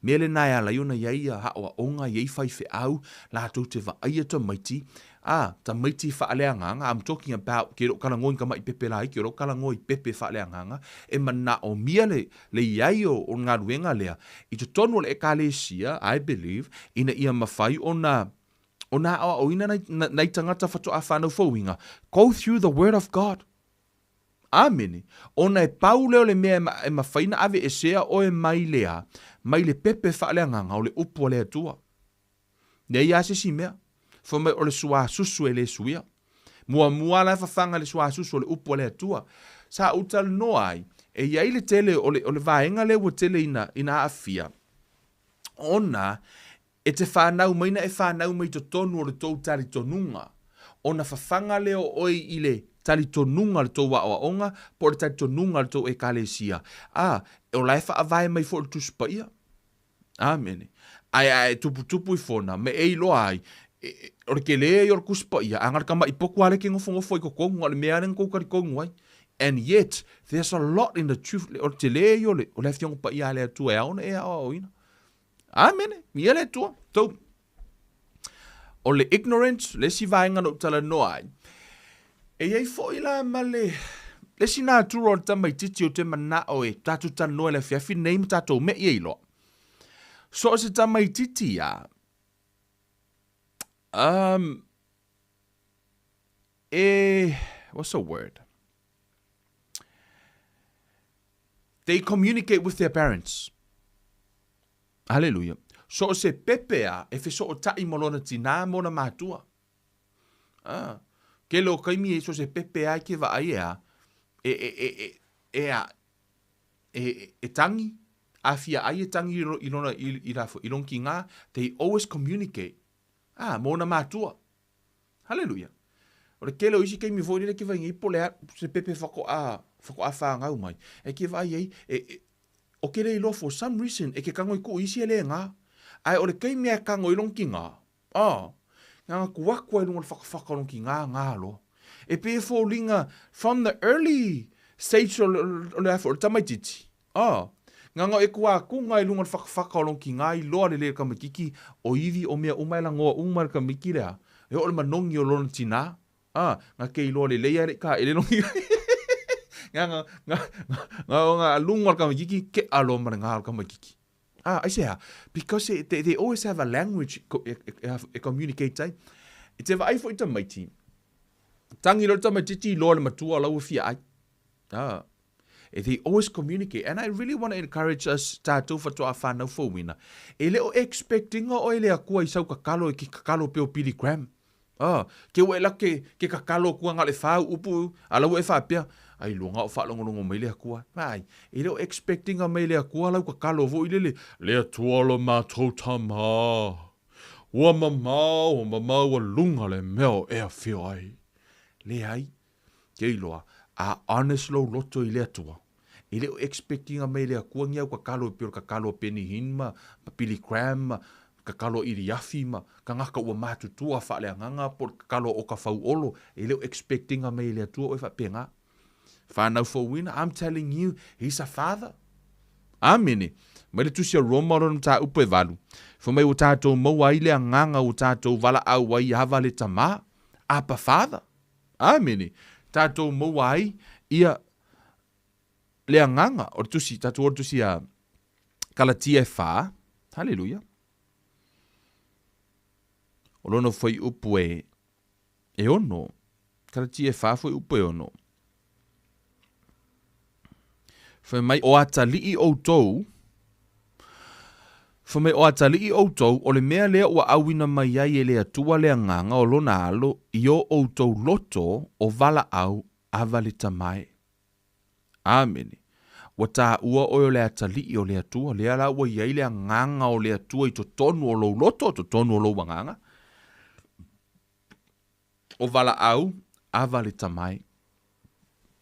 Mea lena e ala ai ona i ai ia aoaoga, i ai faifeau, latou te vaaia tamaiti, a, tamaiti faaleagaga, I'm talking about, ke lou talanoa i tamai pepe laiti, o lou talanoa i pepe faaleagaga, e manaomia le, le i ai o, o le galuega lea, i totonu o le Ekalesia, I believe, ina ia mafai ona ona aoaoina nai, nai tagata faatoa whanau fouiga, go through the word of God. Amene. Ona e pau lea o le mea e, ma, e mafai na aveesea oe mai le a, mai le pepe faaleagaga o le upu a le Atua. Leai lava se isi mea. Fai mai o le suasusu e le suia. Muamua la e fafaga le suasusu o le upu a le Atua. Sa ou talanoa ai, e i ai le tele o le, o le vaega lea ua tele ina, ina aafia, ona E te whanau mai na e whanau mai totonu o le tou talitonuga, ona fafaga lea o oe i le talitonuga o le tou aoaoga po o le talitonuga o le tou Ekalesia, a, o la e faavae mai foi le Tusi Paia. Amene. Ae a e tuputupu ifona, me e iloa ai, e, e, o le tele ia o le Tusi Paia, a na le tama'i potu lava lea e te nofonofo ai i totonu, na o le mea lava lea na tou talitonu ai. And yet, there's a lot in the truth, o le tele ia o le, o le Afioga Paia a le Atua e ao ona e aoaoina. Amene, ia le Atua. So, o le ignorance, le isi vaega na ou talanoa ai, e i ai foi la ma le, le isi natura o le tamaitiiti ou te manao e tatou talanoa i le afiafi nei ma tatou me'i e iloa. So o se tamaitiiti a, e, what's the word? They communicate with their parents. Hallelujah. So o se pepe a e fesootaʻi ma lona tinā ma ona matua. Ah, kele o kaimi e so se pepe a i ke vaai e a, e, e, e, e, e a, e, e, e tangi, a fia ai e tangi i, i lona, i, i, i, i lona kingā, they always communicate. Ah, ma ona matua. Haleluia! O le tele o isi taimi foi lele ke vaai nei po o le a se pepe faatoa faatoa fanau mai, e ke vaai ai e, e o ke le iloa for some reason e ke tago i kuu isi e le gā. Ae o le taimi a e tago i lona kigā, ah, na ona tu atu ai i luga o le fatafata o lona kigā, gā loa. E pei e foliga from the early stage o le, o le, o le tamaitiiti, A, nganga e kua aku nga i lunga o le fatafata o lona kigā iloa lelei e le tamaititi, o ivi, o mea uma e lagoa uma e le tamaiti lea, e oo le manogi o lona tinā. A, nga ke iloa lelei ae le i kaele lona kigā. Nga, nga, nga, nga, nga, luga o le tamaititi, keʻa loa ma le gā o le tamaititi. A, aisea? Because they, they always have a language e, e, e, e communicate ai. E te vaai foi tamaiti, tangi loa le tamaititi iloa le matua o la ua fia ai. A, They always communicate and I really want to encourage us tatou faatoa whanau fouina. E le o expectinga oe le Atua i sau kakalo e ke kakalo pe o Billy Graham. Ah, ke ua e la ke, ke kakalo kua nga le whau upu, a la ua e whapea, ai luanga o whaalongolongo mai le Atua. Ai, e le o expectinga mai le Atua lau kakalo fo i lele, le Atua lo matou tama. Ua mamao, ua mamao, ua lunga le mea o e awhio ai. Leai, Ke iloa, a honest lou loto i le Atua. E le o expect ina mai le Atua ni au kakalo e pei o le kakalo a Benny Hinn ma, ma Billy Graham ma Kakalo iliafi ma tagata ua matutua faaleagaga po o le kakalo o ka fauolo, e le o expect ina mai e le Atua oe faapena. Whanau fouina, I'm telling you, he's a father. Amene. Mai le tusi a Roma o lona mataupu e valu. Fai mai ua tatou maua ai le agaga ua tatou valaau ai ava le Tama, Abba Father. Amene. Tatou maua ai ia le agaga o le tusi, tatou o le tusi a Kalatia e whā. Hallelujah. O lona fuaiupu e, e ono. Kalatia e whā fuaiupu e ono. Fai mai o atalii outou, fai mai o atalii outou, o le mea lea ua auina mai ai e le Atua le agaga o lona alo i o outou loto o valaau ava le Tama e. Amene. Ua taua oe o le atalii o le Atua, lea la ua i ai le agaga o le Atua i totonu o lou loto, totonu o lou agaga. O valaau, ava le Tama e.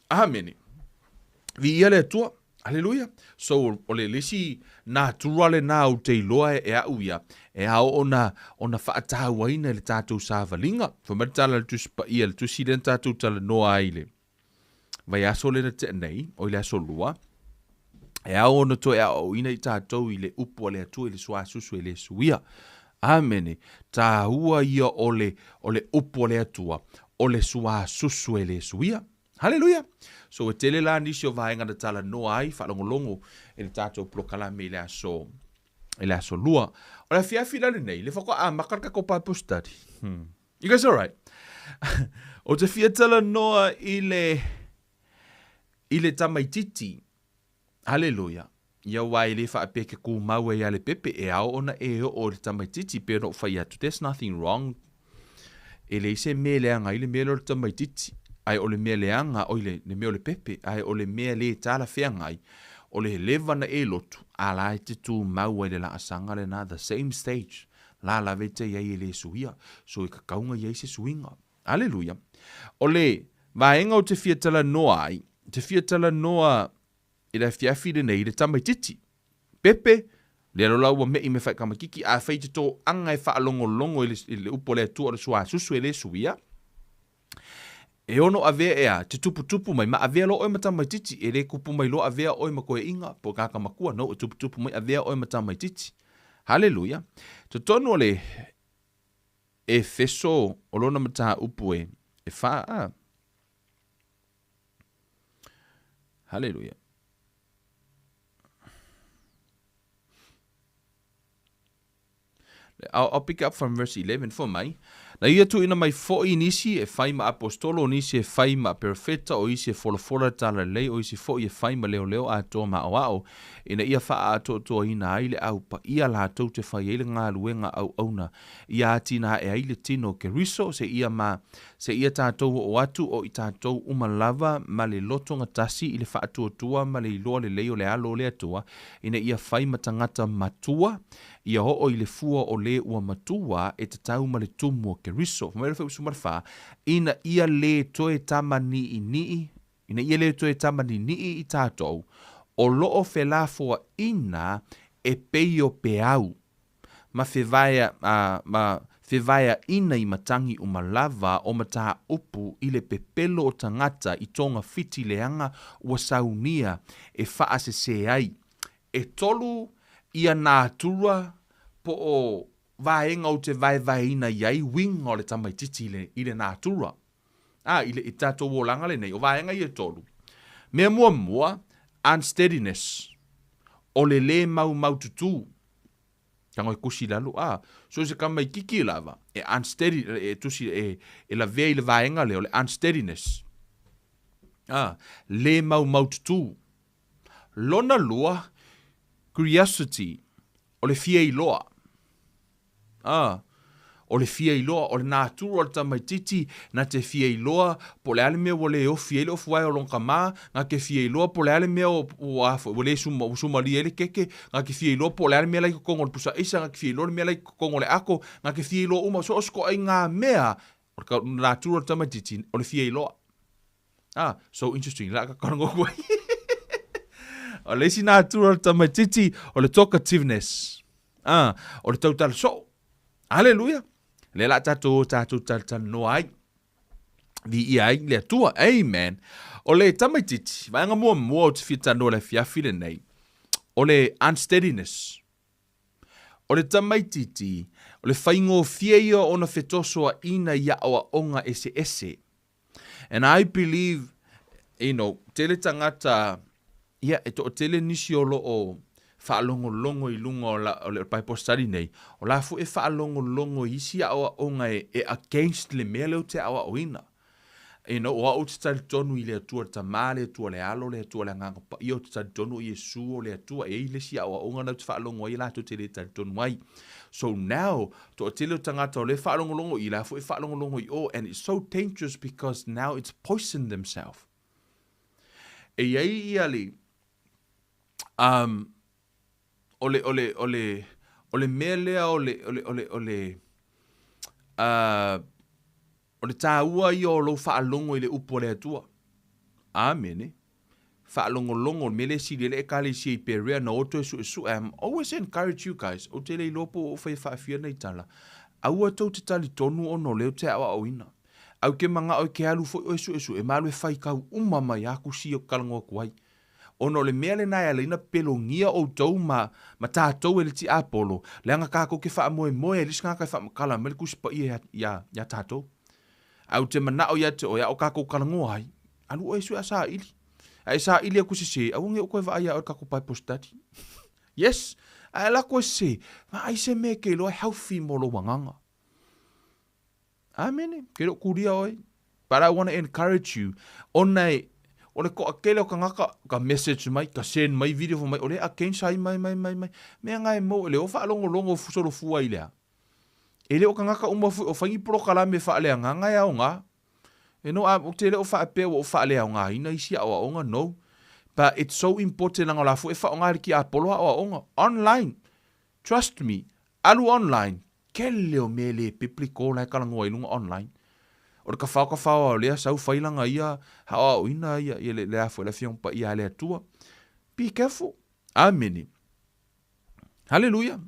Amene. Viia le Atua. Aleluia. So, o le isi natura lena ou te iloa e au ia, e ao ona, ona faatauaina i le tatou savaliga. Fai mai le tala a le Tusi Paia, le tusi lea na tatou talanoa ai i le vaiaso lea na tea nei, oi le aso lua, e ao ona toe aoaoina i tatou i le upu a le Atua i le suasusu e le suia. Amene. Taua ia o le, o le upu a le Atua, o le suasusu e le suia. Haleluia! So e tele la nisi o vaega na talanoa ai, faalogologo i le tatou polokalame i le aso, i le aso lua. O le afiafi la lenei, le faatoa amata le tatou Bible study. You guys alright? Ou te fia talanoa i le, i le tamaititi. Haleluia. Ia aua e le faapea ke kumau ai a le pepe, e ao ona e oo i le tamaititi, pei ona ou fai atu, there's nothing wrong. E leai se mea e leaga ai le mea lea o le tamaititi, ae o le mea leaga, oi le, le mea o le pepe, ae o le mea le talafeagai, o le leva ona e lotu, a la e te tumau ai i le laasaga lena, the same stage, la lava e te i ai e le suia, so e tatau ona i ai se suiga. Aleluia. O le vaega ou te fia talanoa ai, te fia talanoa i le afiafi lenei i le tamaititi. Pepe, lea lola ua me'i me whaikamakiki, a whai te tō anga e whaalongolongo i le, i le upu o le Atua o le suasusu e le suia, e ono avea e a, te tuputupu mai, ma avea loa oe ma tamaititi, e le kupu mai loa avea oe ma koeaiga, po o kāka makua, no, e tuputupu mai avea oe ma tamaititi. Haleluia. Totonu o le Efeso o lona mataupu e, e wha, a. Haleluia. I'll, I'll pick up from verse 11 for mai. Na ia tuuina mai foi nisi e fai ma apostolo, o nisi e fai ma perofeta, o isi e folafola talalelei, o isi foi e fai ma leoleo atoa ma aoao, ina ia faaatoatoaina ai le au paia latou te fai ai le galuega auauna, ia atinae ai le tino o Keriso, seia ma, seia tatou oo atu o i tatou uma lava ma le lotogatasi i le faatuatua ma le iloa lelei o le alo o le Atua, ina ia fai ma tagata matua, ia oo i le fua o le ua matua e tatau ma le tumu o Keriso. Fai mai le Fuaiupu 14, ina ia le toe tamaniʻiniʻi, ina ia le toe tamaniniʻi i tatou, o lo o felafoaʻina e pei o peau, ma fevaea, a, ma fevaeaʻina i matagi uma lava o mataupu i le pepelo o tagata i togafiti leaga ua saunia e faasesē ai. E tolu ia natura po o vaega ou te vaevaeina i ai uiga o le tamaititi i le, i le natura. A, i le i tatou olaga lenei, o vaega ia e tolu. Mea muamua, unsteadiness, o le lē maumaututu. Tago e kusi i lalo, a, so se tamaititi lava, e unsteady, e tusi, e, e lavea i le vaega lea o le unsteadiness. A, lē maumaututu. Lona lua, curiosity, o le fia iloa. A, o le fia iloa, o le natura o le tamaititi, na te fia iloa po o le a le mea ua le ofi ai le ofuae o lona tama, na te fia iloa po o le a le mea ua, ua le suma, ua sumalia ai le keke, na te fia iloa po o le a le mea la i totonu o le pusa aisa, na te fia iloa le mea la i totonu o le ato, na te fia iloa uma, so o se toaiga mea, o le natura o le tamaititi, o le fia iloa. Ah, so interesting. La ka karongo koe. O le isi natura o le tamaititi, o le talkativeness. A, o le tautala soo. Aleluia! Lea la tatou o tatou talatalanoa ai. Viia ai le Atua. Amen. O le tamaititi, vaega muamua ou te fia talanoa i le afiafi lenei, o le unsteadiness. O le tamaititi, o le faigofie ia ona fetosoaina i aoaoga eseese. And I believe, you know, tele tagata, ia, e toatele nisi o lo o faalogologo i luga o, la, o le Bible study nei, o la foi e faalogologo i isi aoaoga e, e against le mea lea ou te aoaoina. You know, o au ou te talitonu i le Atua le Tama, le Atua le Alo, le Atua le Agaga Paia, ou te talitonu o Iesu o le Atua, e i ai le isi aoaoga na ou te faalogo ai latou te le talitonu ai. So now, toatele o tagata o lea e faalogologo i la foi e faalogologo i o, and it's so dangerous because now it's poisoned themselves. E i ai ia le, um, o le, o le, o le, o le mea lea o le, o le, o le, o le, uh, O le tāua ia o lou faalogo i le upu a le Atua. Amene. Faalogologo, o le mea lea e sili ai le Ekalesia i Perea na o toe suesue. I'm always encourage you guys, ou te le iloa po ua ou faia faafia nei tala, aua tou te talitonu ona o lea ou te aoaoina. Ae ou te manao e te alu foi oe suesue ma alu e fai kau uma mai a kusi ia ou talanoa atu ai. Ona o le mea lena e ala ai ona pelogia outou ma, ma tatou e le tiapolo, leaga tatou te faamoemoe ai le isi tagata e faamatala mai le Tusi Paia ia, ia, ia tatou. Ae ou te manao ia te oe, a o tatou talanoa ai, alu oe e sue a saili. A e saili atu sese, aua ne i ou toe vaai ia oe i le tatou Bible study. Yes! A e alu atu e sese, vaai se mea e te iloa e healthy mo lou agaga. Amene. Ke le o kulia oe. But I want to encourage you. Ona e, o le toatele o tagata, ka message mai, ka send mai video fai mai, o le against ai mai, mai, mai, mai. Mea nga e mau, e le o faalogologo solofua i le a. E le o tagata uma foi o fai ni polokalame faaleagaga e aoga. You know, ou te le o faapea ua ou faaleaogaina isi aoaoga, no. But it's so important leaga o la foi e faaaoga e le tiapolo aoaoga. Online. Trust me. Alu online, Kele o mea le biblical la e talanoa i luga online. O le kafao kafao a o lea sau fai lana ia aoaoina ia ia le le a foi le Afioga Paia a le Atua. Be careful. Amene. Haleluia.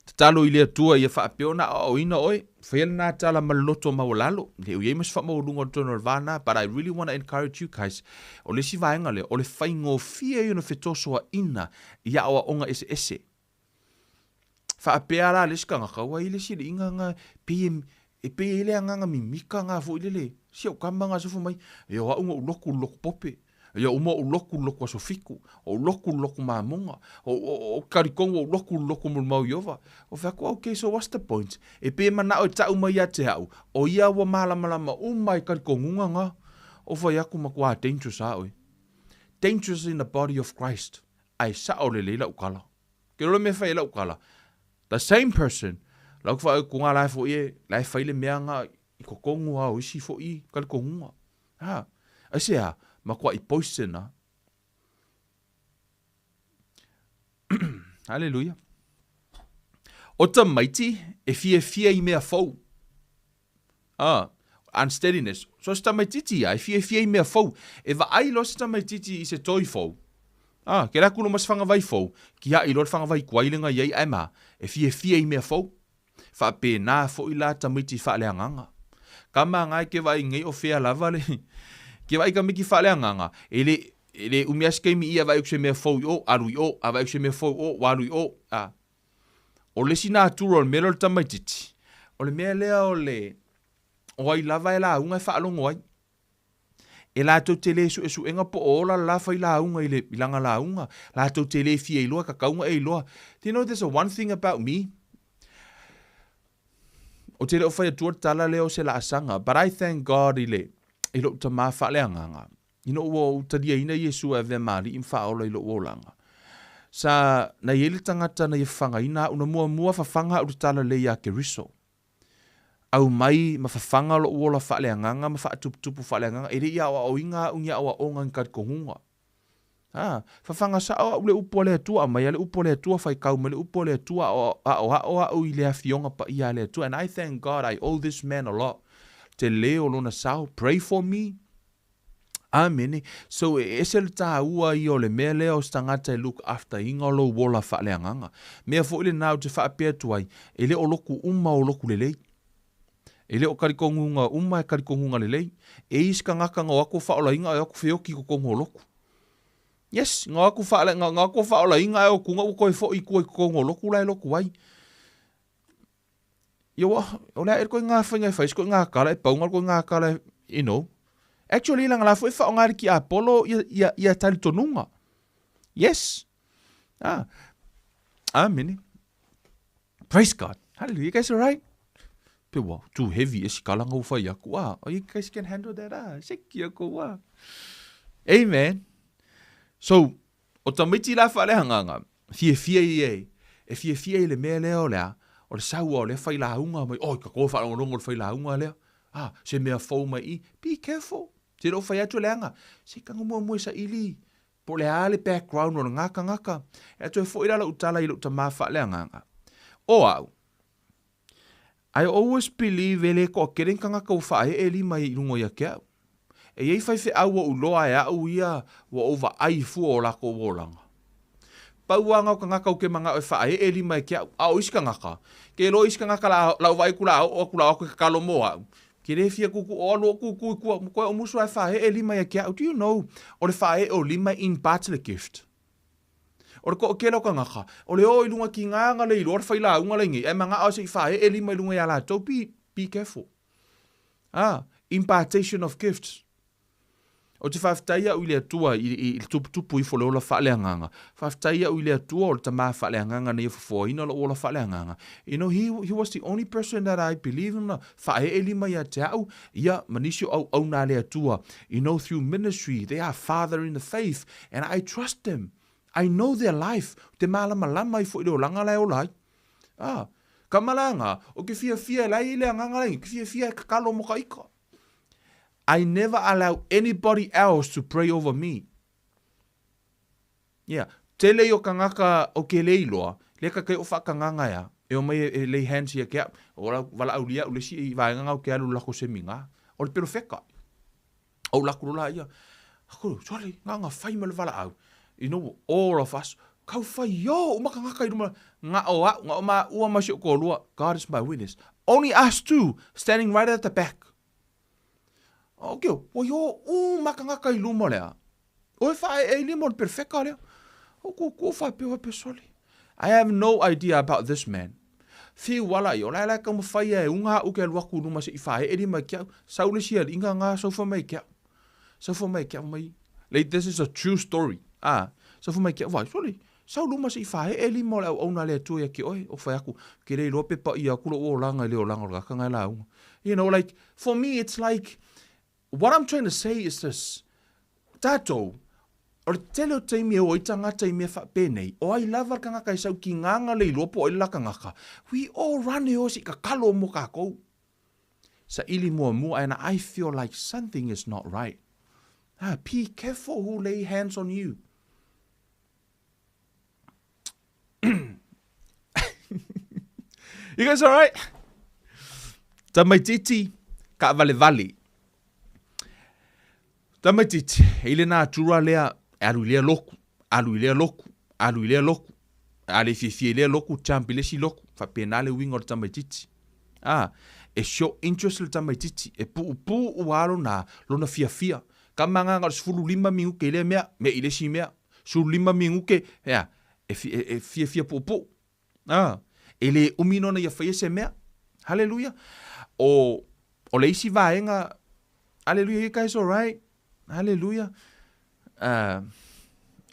Tatalo i le Atua ia faapea ona aoaoina oe. Faia lena tala ma le loto maualalo. Le o i ai ma se faamaualuga o totonu o le va lena, but I really want to encourage you guys. O le isi vaega lea, o le faigofie ia ona fetosoaina i aoaoga eseese. Faapea la le isi tagata, ua i ai le isi alii na pei e, e pei e i ai le agaga mimita na foi lele, si au tama na sofo mai, ia o au na ou lotu i le lotu pope, ia uma ou lotu i le lotu aso fitu, ou lotu i le lotu mamoga, ou talitonu ua ou lotu i le lotu molimau Ieova. Ou fai atu, okay, so what's the point? E pei e manao e tau mai ia te au, o ia ua malamalama uma i talitonuga na. Ou fai atu, matua dangerous lava oe. Dangerous in the body of Christ. Ae sao lelei lau tala. Ke loa le mea e fai ai lau tala, the same person, lau te whaautunga la e foi e, la e fai le mea nga i totonu a o isi foi talitonuga. Ha, aisea, matuai poison a. Hallelujah. O tamaiti e fiafia i mea fou. A, unsteadiness. So se tamaititi ia, e fiafia i mea fou. E vaai loa se tamaititi i se toi fou. A, ke alu atu loa ma se fagavai fou, kiaʻi loa le fagavai tuai le na i ai ae ma, e fiafia i mea fou. Faapena foi la tamaiti faaleagaga. Kama nga e ke vaai nei o fea lava le ke vaai tamaiti faaleagaga, e le e le umi a se taimi ia vaai atu se mea fou i o, alu i o, a vaai atu se mea fou i o, ua alu i o. A, O le isi natura o le mea lea o le tamaitiiti, o le mea lea o le, o ai lava e lauga e faalogo ai. E latou te le suesuega po o ola le la fai lauga i, le, i lana lauga, latou te le fia iloa, tatau ona e iloa. Do you know there's a one thing about me? Ou te le o fai atua le tala lea o se laasaga, but I thank God i le, i lou tamā faaleagaga. Ina ua ou taliaina Iesu e avea ma Alii ma Faaola i lou olaga, sa na i ai le tagata na ia fafagaina au, na muamua fafaga au le talalelei ia Keriso. Aumai ma fafaga lou ola faaleagaga ma faatuputupu faaleagaga, e le i aoaoina au ni aoaoga ni talitonuga. A, fafaga sao au le upu a le Atua, aumai a le upu a le Atua, faitau mai le upu a le Atua, aoao au i le afioga paia a le Atua. And I thank God I owe this man a lot. Tele o lona sao, pray for me. Amene. So e ese le tāua ia o le mea lea o se tagata e look after iga o lou ola faaleagaga. Mea foi lena ou te faapea atu ai, e le o loku uma o loku lelei. E le o kalikoguga uma e kalikoguga lelei. E i isi tagata na o atu o faaolaina ae o atu feoti i totonu o lotu. Yes, na o atu faale, na o atu o faaolaina ae o atu ua toe foi i tua i totonu o lotu la e lotu ai. Ia ua, o le a ea le koiga faiga e fai se koiga tala e pau na le koiga tala e, you know. Actually, leaga la foi e faaaoga e le tiapolo ia, ia, ia talitonuga. Yes. Ah. Amene. Praise God. Hallelujah. You guys alright? Pe ua, too heavy e si kala nga ua fai aku. Ah, oh, you guys can handle that. Ah, seki aku. Ah. Amen. So, O tamaiti la whaalehanganga, fiafia ia e, e fiafia i le mea lea o le a, o le saua o lea failauga mai, oi, ka koe whaalongolongo o le failauga lea, ah, se mea fou mai i, be careful, te leo whai atu leanga, se kanga mua mua sa ili, po le a le background o le ngaka ngaka, e atu e fo ila lau tala i lau tama whaalehanganga. O au, I always believe e le toatele ni tagata ua faaee lima i luga ia te au. E i ai faifeau ua ou loa e au ia ua ou vaai i fua o lakou olaga. Pau lava na o tagata ou te manao e faaee lima e te au, a o isi tagata, ke iloa isi tagata la la ou vaai atu la oo atu la o atu e tatalo mo au, ke le fia tutu o alu o tutu i tua, koe o musu a e faaee lima ia te au. Do you know, o le faaee o lima e imparts le gift. O le toʻatele o tagata, o le o i luga ki ngā nga le iloa le failauga le nei, ae manao se i faeʻe lima i luga iā latou, be, be careful. Ah, impartation of gifts. Ou te faafetai au i le Atua i, i, i le tuputupu ifo le ola faaleagaga. Faafetai au i le Atua o le tamā faaleagaga na ia fofoaina lou ola faaleagaga. You know, he, he was the only person that I believe in na faeʻe lima ia te au, ia ma nisi o auauna a le Atua. You know, through ministry, they are father in the faith, and I trust them. I know their life, ou te mālamalama ai foi i le olaga la e ola ai. Ah, ka malaga, o ke fiafia e la i le agaga la i, ke fiafia e kakalo mo ka ika. I never allow anybody else to pray over me. Yeah, tele i o kangaka o ke le iloa, le ka kai o whaakanganga ea, e o mai e, e lay hands ia ke au, o la wala au lia u le si i vaenga ngau ke alu lako semiga, o le perofeka. Ou laku lola ia, aku, sole, nga nga fai ma le valaau. You know, all of us, kau fai yo, uma kangaka i luma, nga o au, nga o ma ua ma si o kōlua, God is my witness. Only us two, standing right at the back. Okay, ua yo uma kangaka i luma lea. O e whae e lima o le perfeka lea. O ku ku whae pe whae pe sole. I have no idea about this man. Whiu ala i o lae lae ka mawhai e unga au ke alu aku luma se i whae e lima ki au. Sau le sia inga ngā saufa mai ki au. Saufa mai ki au mai. Like this is a true story. Ah, saufa mai ki au vai sole. Sau luma se i whae e lima o le au au nā le atua ia ki oe. O whai aku, ke rei loa pe pa ia aku lo o langa i le o langa o le kaka ngai la unga. You know, like, for me it's like, What I'm trying to say is this, tātou, o le tele o taimi e o ai tagata i mea faapenei, o ai lava le tagata e sau ki ngā le iloa po o ai le la tagata, we all run e o se i kakalo mo kākou. Saili muamua and I feel like something is not right. Ah, be careful who lay hands on you. You guys alright? Tamaititi, kaʻawalewale. Tamaititi, e i le natura lea, e alu i lea loku, alu i lea loku, alu i lea loku, a le fiafia i lea loku, jump i le isi loku, faapena le uiga o le tamaititi. Ah, e show interest le tamaititi, e puupuu lava lona, lona fiafia. Ka magaga o le 15 minute i lea mea, me i le isi mea, 15 minute, ea, e, e, e fiafia puupuu. Ah, e le umi nona ia faia se mea. Hallelujah. O, o le isi vaega, hallelujah, you guys all right? Hallelujah.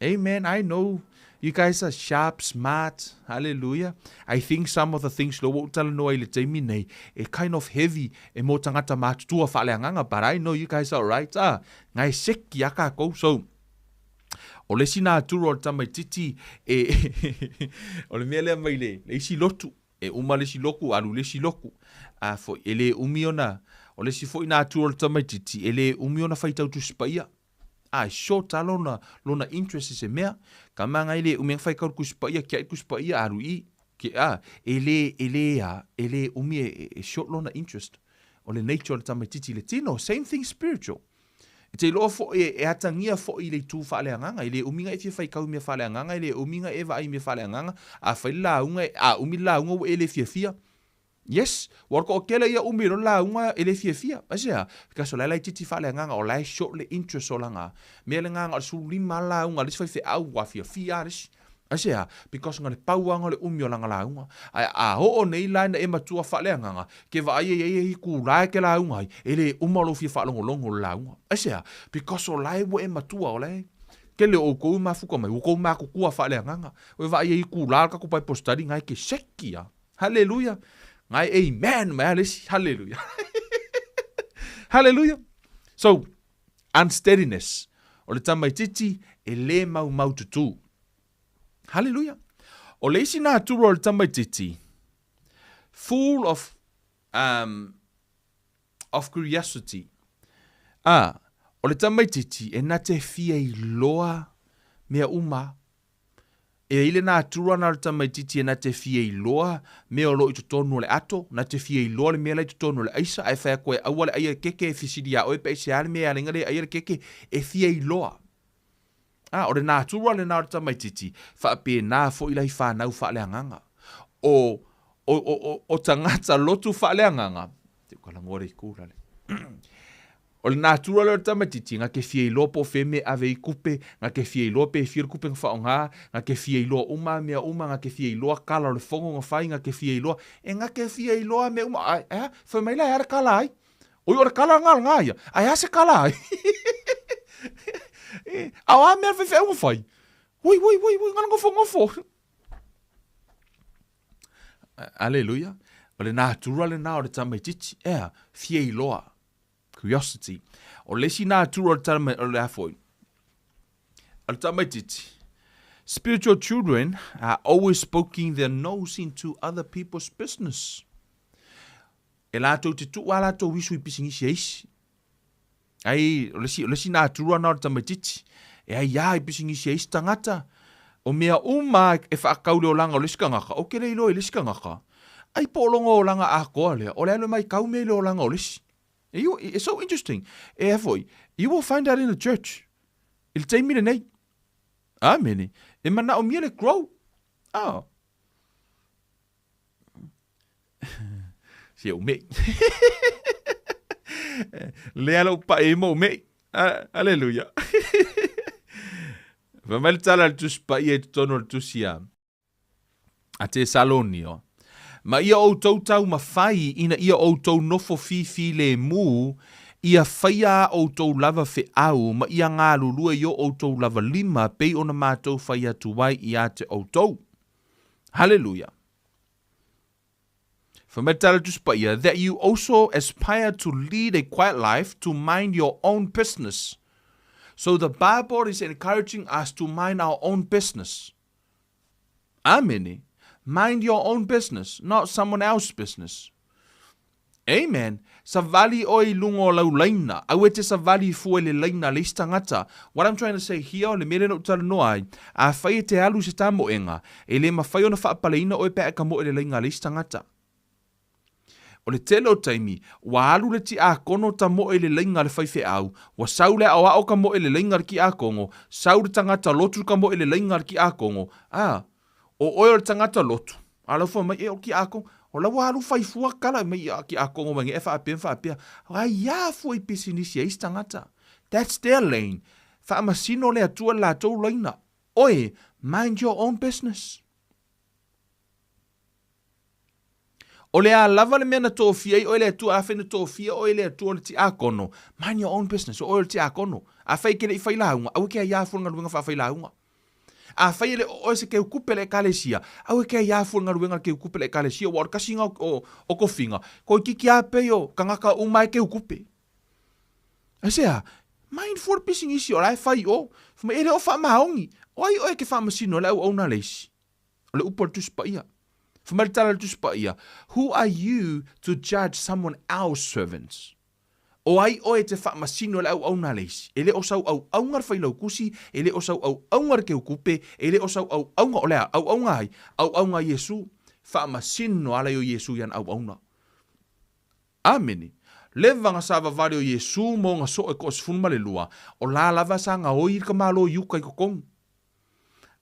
Amen. I know you guys are sharp, smart. Hallelujah. I think some of the things lo ua ou talanoa i le taimi nei, e kind of heavy e mo tagata matutua faaleagaga, but I know you guys are right. Ah, ngai seki a kākou. So, o le isi natura o le tamaititi e o le mea lea mai le, le isi lotu, e uma le isi loku, alu le isi loku. A foi, e le umi ona, o le isi foi natura o le tamaititi, e le umi ona faitau Tusi Paia. A, e short lava lona, lona interest i se mea. Ka manga e le umi ona faitau le Tusi Paia, kiaʻi le Tusi Paia, alu i, ke, a, e le, e le, a, e le umi e, e, e short lona interest. O le nature o le tamaititi i le tino, same thing spiritual. E te iloa foi e atagia foi i le itu faaleagaga, e le umi na e fia faitau i mea faaleagaga, e le umi na e vaai i mea faaleagaga, a fai le lauga, a umi le lauga ua e le fiafia. Yes, ua o le toatele ia umi loa le lauga e le fiafia. Aisea? Because o la e laitiiti faaleagaga, o la e short le interest o lana mea lena na o le 15 lava lauga a le isi faifeau ua fiafia lava le isi. Aisea? Because na o le pau lava na o le umi o lana lauga. Ae a oo nei la ina e matua faaleagaga, ke vaai e i ai e itula e te lauga ai, e le uma lou fia faalogologo i le lauga. Aisea? Because o la e ua e matua, o la e tele o outou e mafuta mai, ua outou matutua faaleagaga. Ua e vaai e itula le tatou Bible study, na e te seki lava. Haleluia! Ngai amen mai a le isi. Haleluia! Haleluia! So, unsteadiness. O le tamaitiiti e le maumau tutū. Haleluia! O le isi natura o le tamaitiiti, full of, um, of curiosity. A, o le tamaitiiti e na te fia iloa mea uma. E ai le natura na o le tamaitiiti e na te fia iloa mea o lo o i totonu o le ato, na te fia iloa le mea la i totonu o le aisa, ae fai atu e aua le aia le keke e fesili ia oe pe aisea le mea e ala ai na le aia le keke, e fia iloa. A, o le natura lena o le tamaitiiti, faapena foi lai fanau faaleagaga. O, o, o, o, o tagata lotu faaleagaga, te ukalagoa le itu lale. O le natura lea o le tamaitiiti, na te fia iloa po o fea mea e ave ai tupe, na te fia iloa pe fia le tupe na faaaoga, na te fia iloa uma a mea uma, na te fia iloa kala o le fono na fai, na te fia iloa, e na te fia iloa mea uma. Ae, ae a? Fai mai la e a le kala ai? Oi, o le kala lena o lena ia. Ae a se kala ai? A o a mea le faifeau na fai? Ui, ui, ui, ui, na nofonofo. Aleluia. O le natura lena o le tamaitiiti, ea, fia iloa. Curiosity. O le isi natura o le tama, o le a foi, o le tamaitiiti, spiritual children are always poking their nose into other people's business. E latou te tuu a latou isu i pisinisi a isi. Ai, o le isi, o le isi natura na o le tamaitiiti, e ai a i pisinisi a isi tagata, o mea uma e whaakau le olanga o le isi tagata, o ke le iloa i le isi tagata. Ai po o longa olanga atoa lea, o le alu e maitau mea i le olanga o le isi. You, it's so interesting. E foi, you will find that in the church. I le taimi lenei. Amene. E manaomia le grow. Ah. Si ou mei. Lea lou pae mo mei. Aleluia. Fai mai le tala a le Tusi Paia i totonu o le tusi a a Tesalonio, Ma ia outou taumafai ina ia outou nofo fifilemu, ia faia a outou lava feau ma ia galulue i o outou lava lima pei ona matou fai atu ai ia te outou. Haleluia! Fai mai le tala Tusi Paia, that you also aspire to lead a quiet life, to mind your own business. So the Bible is encouraging us to mind our own business. Amene. Mind your own business, not someone else's business. Amen. Savali oe i luga o lau laina. Aua e te savali i fua i le laina a le isi tagata. What I'm trying to say here, o le mea lea na ou talanoa ai, afai e te alu i se tamoega, e le mafai ona faapaleina oe pe a e kamoe i le laina a le isi tagata. O le tele o taimi, ua alu le tiakono tamoe i le laina a le faifeau, ua sau le aoao tamoe i le laina a le tiakono, sau le tagata lotu tamoe i le laina a le tiakono, a, o oe o le tagata lotu, a lau fai mai, e o le tiakono, o la ua alu fai fua kala mai a tiakono mai nei e faapea ma faapea, aia fua i pisinisi a isi tagata. That's their lane. Faamasino le Atua i le latou laina. Oe, mind your own business. O le a lava le mea na tofia ai oe le Atua, afai na tofia oe le Atua o le tiakono, mind your own business, o oe o le tiakono. Afai e te le i failauga, aua e te aiā fua le galuega faafailaunga. Afai e le o oe se keukupe a le Ekalesia, aua e te aiā fua le galuega a le keukupe a le Ekalesia, ua o le tasi lena o, o tofiga, toeitiiti lava pei o tagata uma e keukupe. Aisea? Mind fua le pisinisi o la e fai i o. Fai mai, e le o faamaoni. O ai oe e te faamasino ai le auauna a le isi? O le upu a le Tusi Paia. Fai mai le tala a le Tusi Paia, Who are you to judge someone else's servants? O ai oe e te faamasino i le auauna a le isi? E le o sau auaunga le Failautusi, e le o sau auaunga le Keukupe, e le o sau auaunga, o le a? Auaunga ai? Auaunga a Iesu. Faamasino ala i o Iesu i ana auauna. Amene. Leva ga savavali o Iesu ma ona soo e toasefulumalelua, o la lava sa gaoi i le tamālō i uka i totonu.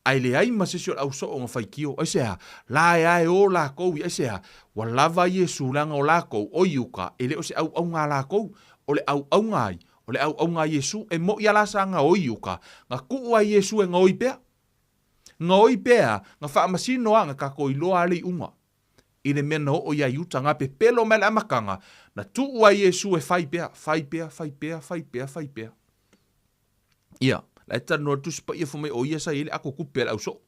Ae leai ma se isi o le ausoo na faitio. Aisea? La e a e o lakou i aisea? Ua lava Iesu leaga o lakou o Iuta e le o se auauna a lakou. O le auauna ai? O le auauna a Iesu. E moʻi a la sa gaoi i uka, na tuu a Iesu e gaoi pea. Gaoi pea, na faamasino a na tatou iloa a le iuga. I le mea na oo ia Iuta, na pepelo mai le amataga, na tuu a Iesu e fai pea, fai pea, fai pea, fai pea, fai pea. Ia, la e talanoa le Tusi Paia fai mai o ia sa i ai le ato tupe a le ausoo.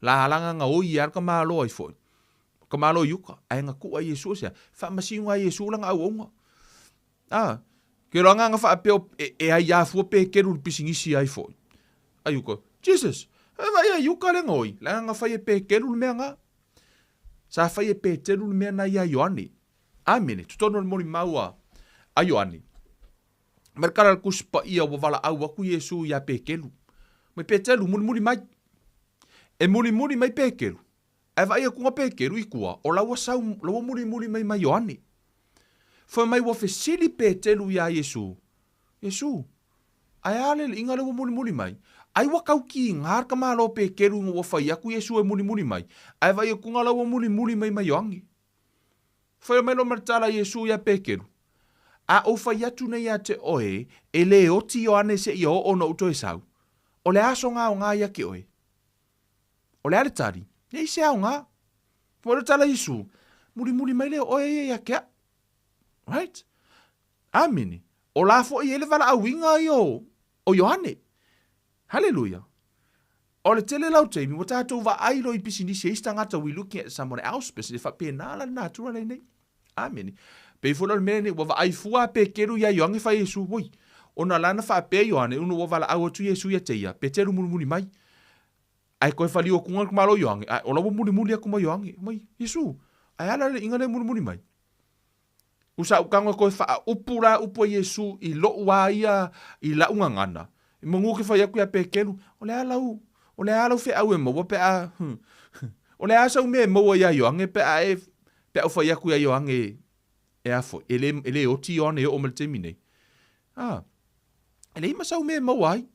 La alaga na oi ia le tamaloa ai foi. Tamaloa i uka, ae na tuu a Iesu aisea? Faamasino a Iesu lana auauna. A, ke lo agaga faapea e, e aiā fua Petelu i le pisinisi ai foi. Ai uka, Jesus, e vaai ai uka le gaoi, le agaga fai e Petelu le mea na. Sa fai e Petelu le mea na iā Ioane. Amene, totonu o le molimau a, a Ioane. Ma le tala a le Tusi Paia ua valaau atu Iesu iā Petelu. Mai Petelu, mulimuli mai. E mulimuli mai Petelu, ae vaai atu na Petelu i tua, o la ua sau, la ua mulimuli mai ma Ioane. Fai mai ua fesili Petelu iā Iesu, Iesu, ae a le alii-ga lea ua mulimuli mai? Ai ua tau kiga le tamaloa Petelu ina ua fai atu Iesu e mulimuli mai, ae vaai atu na la ua mulimuli mai ma Ioane. Fai mai loa ma le tala a Iesu iā Petelu, A ou fai atu nei ia te oe, e lē oti Ioane seia oo ona ou toe sau, o le a soga aoga ia ke oe? O le a le tali? Nei se aoga. Fai mai loa le tala a Iesu, Mulimuli mai lea o oe ia ia ke aʻu. Right? Amene. O la foi e i ai le valaauina ia o, o Ioane. Haleluia! O le tele la o taimi, ua tatou vaai loa i pisinisi a isi tagata, we looking at someone else business, e faapena la le natura lenei. Amene. Pei foi la o le mea lenei, ua vaai fua a Peteru ia Ioane fai Iesu, oi, ona la na faapea Ioane, ona ua valaau atu Iesu ia te ia, Peteru mulimuli mai. Ae toe faliu atu nga malo Ioane, ae o la ua mulimuli atu ma Ioane, mai, Iesu, ae a la le iga lea mulimuli mai? U sa ou tago e toe faaupu la upu a Iesu i loʻu a ia i laʻu gagana, i manu ke fai atu ia Petelu, O le a lau, o le a lau feau e maua pe a, o le a sau mea e maua ia Ioane pe a e, pe a ou fai atu ia Ioane e a foi, e le, e le oti Ioane e oo mai le taimi nei. A, e leai ma sau mea e maua ai.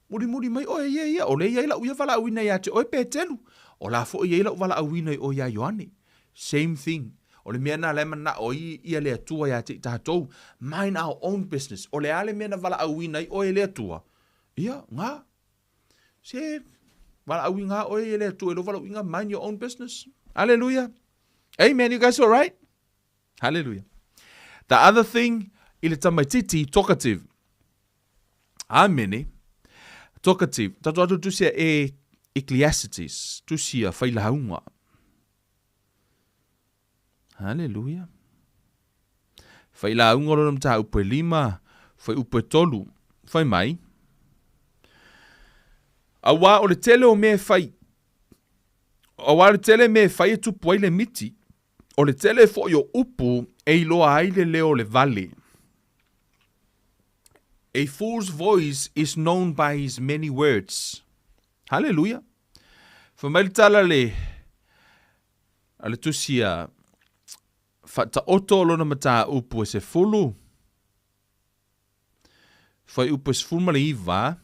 Mulimuli mai oe ia ia, o lea e i ai lau ia valaauina ia te oe Petelu, o la foi e i ai lau valaauina i oe ia Ioane. Same thing. O le mea lena la e manao ai ia le Atua ia te i tatou, mind our own business. O le a le mea na valaauina ai oe e le Atua? Ia, nga. Se, valaauina a oe e le Atua i lou valaauina, mind your own business. Hallelujah. Amen. You guys alright? Hallelujah. The other thing, i le tamaititi, talkative. Amene. Talkative. Tatou atu tusia e Ecclesiastes, tusia failauga. Hallelujah. Failauga lona mataupu e lima, fuaiupu e tolu. Fai mai. Auā o le tele o mea e fai, auā o le tele mea e fai e tupu ai le miti, o le tele foi o upu e iloa ai le leo o le vale. A fool's voice is known by his many words. Haleluia. Fai mai le tala le, a le tusi a Faataoto o lona mataupu e sefulu, fuaiupu e 19,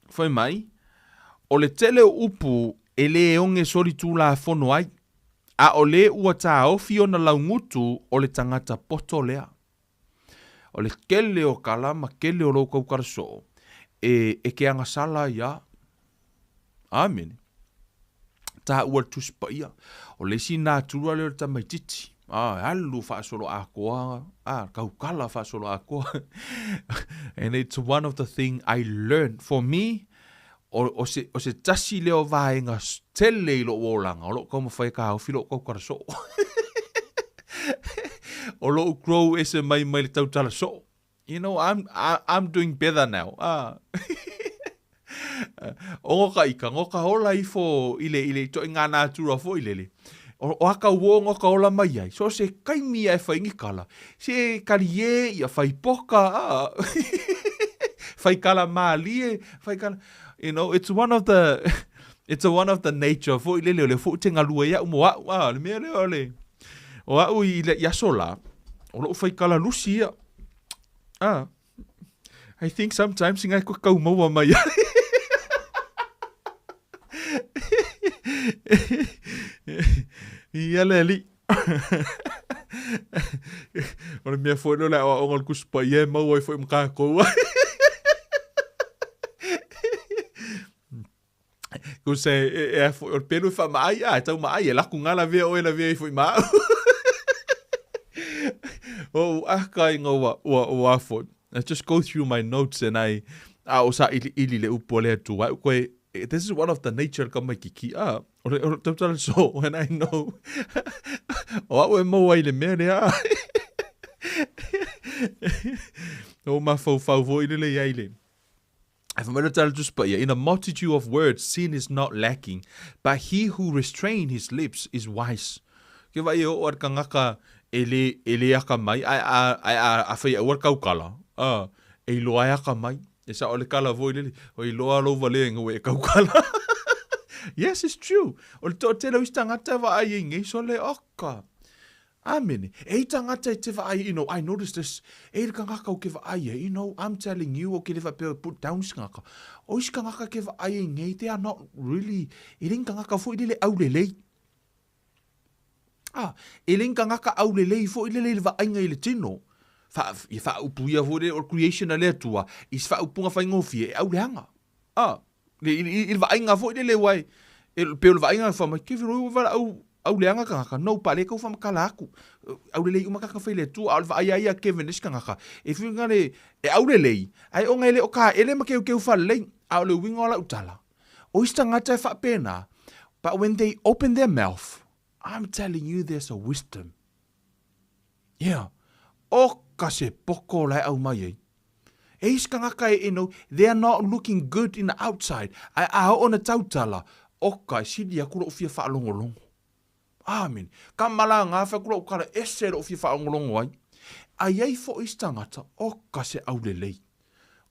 Fai mai, o le tele o upu e lē oge solitulafono ai, a o lē ua taofi ona laugutu o le tagata poto lea. O le tele o tala ma tele o lou tautala soo, e, e te agasala ai a. Amene. Taua le Tusi Paia. O le isi natura lea o le tamaititi. Ah, e alu faasolo atoa, ah, tautala faasolo atoa. And it's one of the thing I learned. For me, o, o, se, o se tasi lea o vaega tele i lou olaga, o loo taumafai e taofi lou tautala soo. O lou grow ese mai mai le tautala soo. You know, I'm, I, I'm doing better now. Ah. o ngo ka ika, ngo ka ola ifo i le, i le to i ngā nātura fo i lele. O, o aka uo ngo ka ola mai ai. So se kaimi ai whai ngikala. Se kali e ia whai poka. Ah. Whai kala mālie. Whai kala. You know, it's one of the... It's a one of the nature foi lele o lea foi ou te galue ai au mo au, a, o le mea lea o le, o au i, i aso la, o lou faikala lusi ia. Ah, I think sometimes inga e koe kau maua mai ai. Ia le alii. O le mea foi lea o le aoaoga o le Tusi Paia e maua ai foi ma tatou. Kusa e, e, e, o le pelu e faamaai, a, e tau maai, e laku ngā lavea oe lavea ai foi ma au. O aka inga ua, ua, ua foi. I just go through my notes and I, a o sa ili ili le upu a le Atua, ai koe, this is one of the nature ka mai kiki, a, o le, o le tautala so, and I know, o au e maua ai le mea lea, a. O mafaufau foi lele i ai le, Ae fai mai le tala Tusi Paia, In a multitude of words sin is not lacking, but he who restrain his lips is wise. Ke vaai e oo a le tagata e le, e le akamai, ae a, ae a, afai e aua le taukala, a, e iloa e akamai. E sao le kala foi lele, o iloa lou valea ina ua e taukala. Yes, it's true. O le toatele o isi tagata e vaai ai nei, sole, oka. Amene. E i tagata e te vaai, you know, I notice this, e i le kangaka o ke vaai e, you know, I'm telling you, o ke le faapea put down isi kangaka. O isi kangaka ke vaai e nei, they are not really, e le ni kangaka foi lele aulelei. Ah, e le ni kangaka aulelei foi lele i le vaaiga i le tino. Wha, ia whaaupu ia foi lele o le creation a le Atua, i se whaaupunga whaingofie, e auleanga. Ah, I, i, i le vaaiga foi lele ua e, e pei o le vaaiga fa mai, ke whiro ua au, au leanga kangaka, no pa le kau whamakala aku. Au lelei uma kaka whai le atua, a o le vaai a ia Kevin le isi kangaka. E whiu nga le, e au lelei, ai onga e le o ka ele ma keu keu whalelei, a o le uiga o lau tala. O isi tangata e whaapena, but when they open their mouth, I'm telling you there's a wisdom. Yeah. Oka se poko la e au mai ai. E isi kangaka e, you know, they are not looking good in the outside. Ae a oo na tautala, oka e sili aku lou fia faalogologo. Amene. Ka malaga fai aku lou kala ese lou fia faalogologo ai. A iai foi isi tagata, oka se aulelei.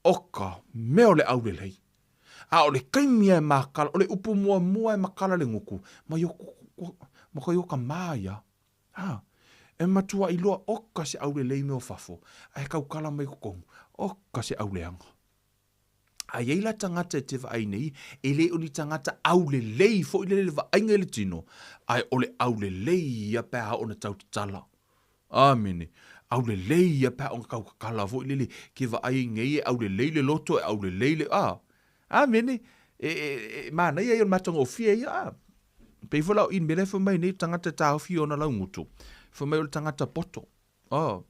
Oka, mea o le aulelei. A o le kaimi e makala, o le upu muamua e makala le guku, ma i o, ma ko i o ka maia. A, e matua iloa oka se aulelei me o fafo, ae kaukala mai totonu, oka se auleaga. A i ai la tagata e te vaai nei, e le o ni tagata aulelei foi lele le vaaiga i le tino, ae o le aulelei ia pe a oo na tautatala. Amene. Aulelei ia pe a oo na tautatala foi lele, ke vaai ai nei e aulelei le loto, e aulelei le, a. Amene. E, e, e manaia ia o le matagofie ia, a. Pei foi la o i le mea lea e fai mai nei le tagata e taofi i ona laugutu, fai mai o le tagata poto. Oh,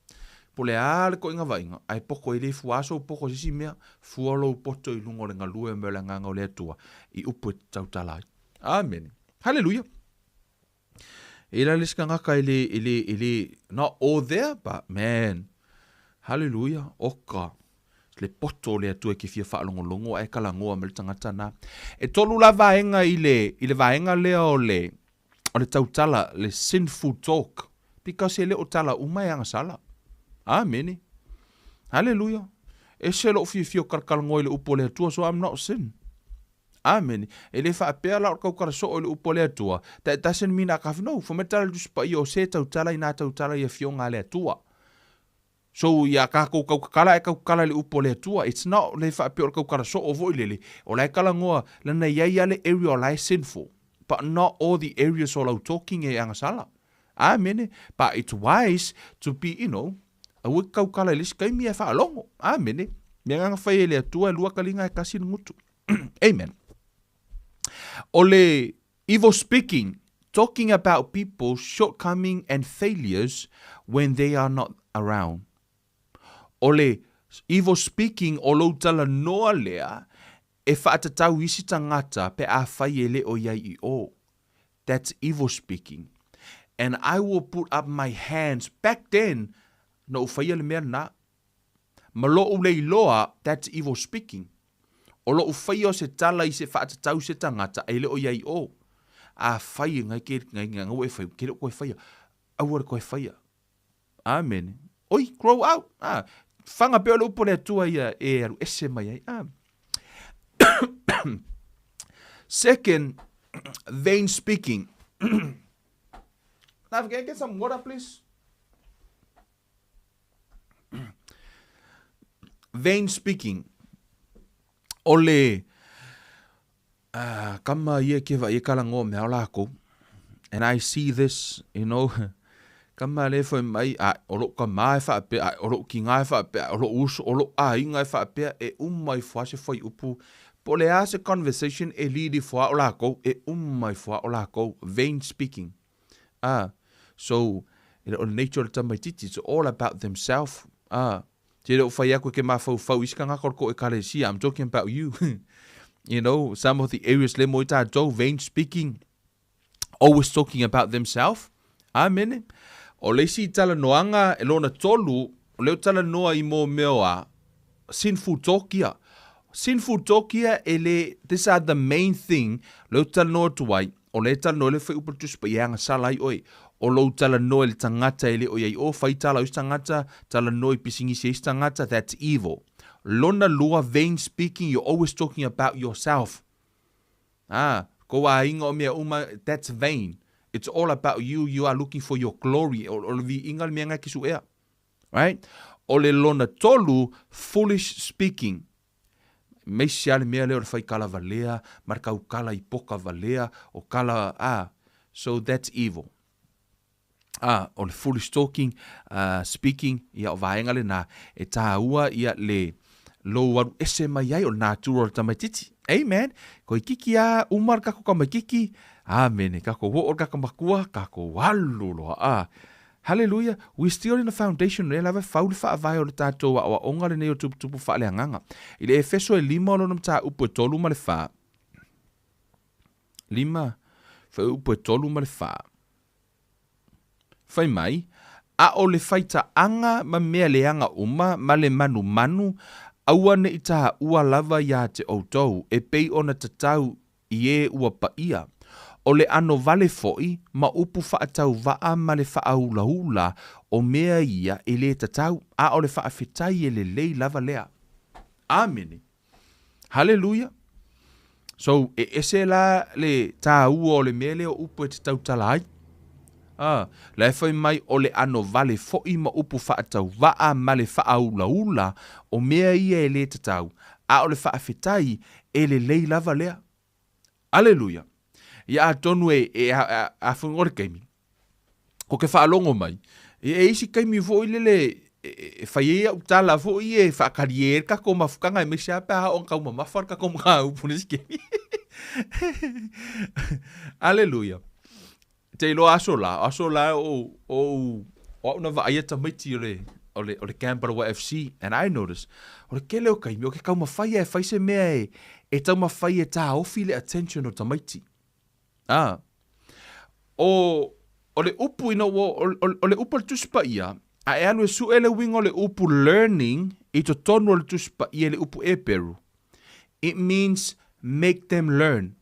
po o le a le koiga vaaiga, ae poto e le fua sou poto i se isi mea, fua lou poto i luga o le galue mai o le Agaga o le Atua i upu e te tautala ai. Amene. Haleluia. E la le isi tagata e le, e le, e le, not all there, but man, haleluia, oka, le poto o le Atua e ke fia faalogologo ae kalagoa mai le tagata na. E tolu la vaega i le, i le vaega lea o le, o le tautala, le sinful talk, because e le o tala uma e agasala. Amene. Haleluia. Ese lou fiafia o kalakalanoa i le upu o le Atua, so I'm not sin. Amene. E le faapea la o le tautala soo i le upu a le Atua, that doesn't mean a ka no, fai mai le tala i le Tusi Paia o se tautala i nā tautala i afioga a le Atua. So iā kākou kautakala e kautakala i le upu a le Atua, it's not le faapea o le tautala soo foi lele, o la e talanoa, lana i ai a le area o la e sinful, but not all the areas o lau talking e agasala. Amene. But it's wise to be, you know, aua e te tautala i le isi taimi ae faalogo. Amene. Mea agaga fai e le Atua e lua taliga e tasi le gutu. Amen. O le evil speaking, talking about people's shortcoming and failures when they are not around. O le evil speaking o lou talanoa lea e faatatau isi tagata pe afai e le o i ai i o. That's evil speaking. And I will put up my hands back then na ou faia le mea lena. Ma lo'u le iloa, that's evil speaking. O lo'u faia o se tala i se faatatau se tagata e le o i ai i o. Afai e ngai ke ngai ngai ua e fai, ke le o koe faia, aua le koe faia. Amene. Oi, grow out. Ah, whanga pea o le upu o le Atua ia e alu ese mai ai. Ah. Second, vain speaking. Now, can I get some water, please? Vain speaking. O le kama ia ke va ia kala ngo mea o lākou. And I see this, you know, kama le fai mai, a o lou kama e faapea, a o lou kiga e faapea, o lou uso, o lou aiga e faapea, e uma ifo lava se fuaiupu, po o le a se conversation e lead ifo lava o lakou, e uma ifo lava o lakou, vain speaking. Ah, so, e le o le nature o le tamaititi, it's all about themself. Ah, te le o fai aku e ke mafaufau i isi tagata o le kou ekalesia, I'm talking about you. You know, some of the areas le mo i tatou, vain speaking, always talking about themselves. Amene. O le isi talanoaga e lona tolu, o lea ou talanoa i mō mea o a sinful talk ia. Sinful talk ia e le, these are the main thing, lea ou talanoa atu ai, o lea e talanoa ai le fuaiupu o le Tusi Paia e agasala ai oe. O lou talanoa i le tagata e le o i ai o, fai tala o isi tagata, talanoa i pisinisi a isi tagata, that's evil. Lona lua, vain speaking, you're always talking about yourself. Ah, kou aiga o mea uma, that's vain. It's all about you, you are looking for your glory. O, o le viiga le mea ngai ke suʻea. Right? O le lona tolu, foolish speaking. Aemaise lava le mea lea o le fai kala valea ma le kaukala i poka valea, o kala, ah, so that's evil. Ah, o le foolish talking, uh, speaking, ia o vaega lenā, e tāua ia le lou alu ese mai ai o le natura o le tamaititi. Amen. Ko i kiki a uma le kako tamaititi, amene, kako oo le kako makua, kako alu loa. Ah, Hallelujah. We still in the foundation, lea lava e fau le faavae o le tātou aoaoga lenei o tuputupu faaleagaga. I le Efeso e lima o lona mataupu e tolu ma le whā. Lima, whaupu e tolu ma le whā. Fai mai, a o le faitaaga ma mea leaga uma ma le manumanu, aua ne i taua lava iā te outou, e pei ona tatau i ē ua paia. O le ʻano wale foʻi ma upu faatauvaa ma le faaulaula o mea ia e lē tatau, a o le faafetai e lelei lava lea. Amene. Haleluia! So, e ese la le tāua o le mea lea o upu e te tautala ai. Ah, la e fai mai o le ʻano wale foʻi ma upu faatauvaa ma le faaulaula o mea ia e lē tatau, a o le faafetai e lelei lava lea. Aleluia! Ia atonu e, e, a, a, a, a, o le taimi, ko ke faalogo mai, e, e isi taimi foi lele e, e fai ai au tala foi e faakalie ai le tatou mafutaga aemaise lava pe a oo ina taumamafa le tatou mataupu i le isi taimi. Aleluia. Te iloa aso la, aso la o o o au na vaaia tamaiti o le o le o le camp a le YFC and I notice o le kele o taimi o ke taumafai e fai se mea e e taumafai e taofi le attention o tamaiti. Ah. O, o le upu ina ua, o, o, o le upu a le Tusi Paia, a e alu e suʻe le uiga o le upu learning i totonu o le Tusi Paia i le upu Eperu, it means make them learn.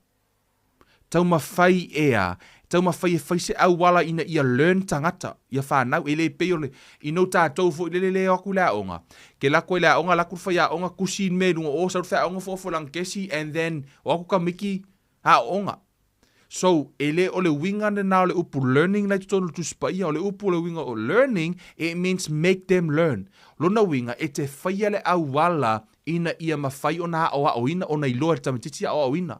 Taumafai ea, taumafai e fai se auala ina ia learn tagata, ia whanau, e le pei o le, i nou tātou foi lele le o aku i le aoga. Ke lako i le aoga, lako le whai aoga, kusi i le mea i lunga o, sau le whai aoga fo fo lang kesi, and then, o aku ka miki, aoaoga. So, e le o le uiga lena o le upu learning la i totonu o le Tusi Paia, o le upu o le uiga o learning, it means make them learn. Lona uiga, e te faia le auala ina ia mafai ona aoaoina, ona iloa e le tamaitiiti aoaoina.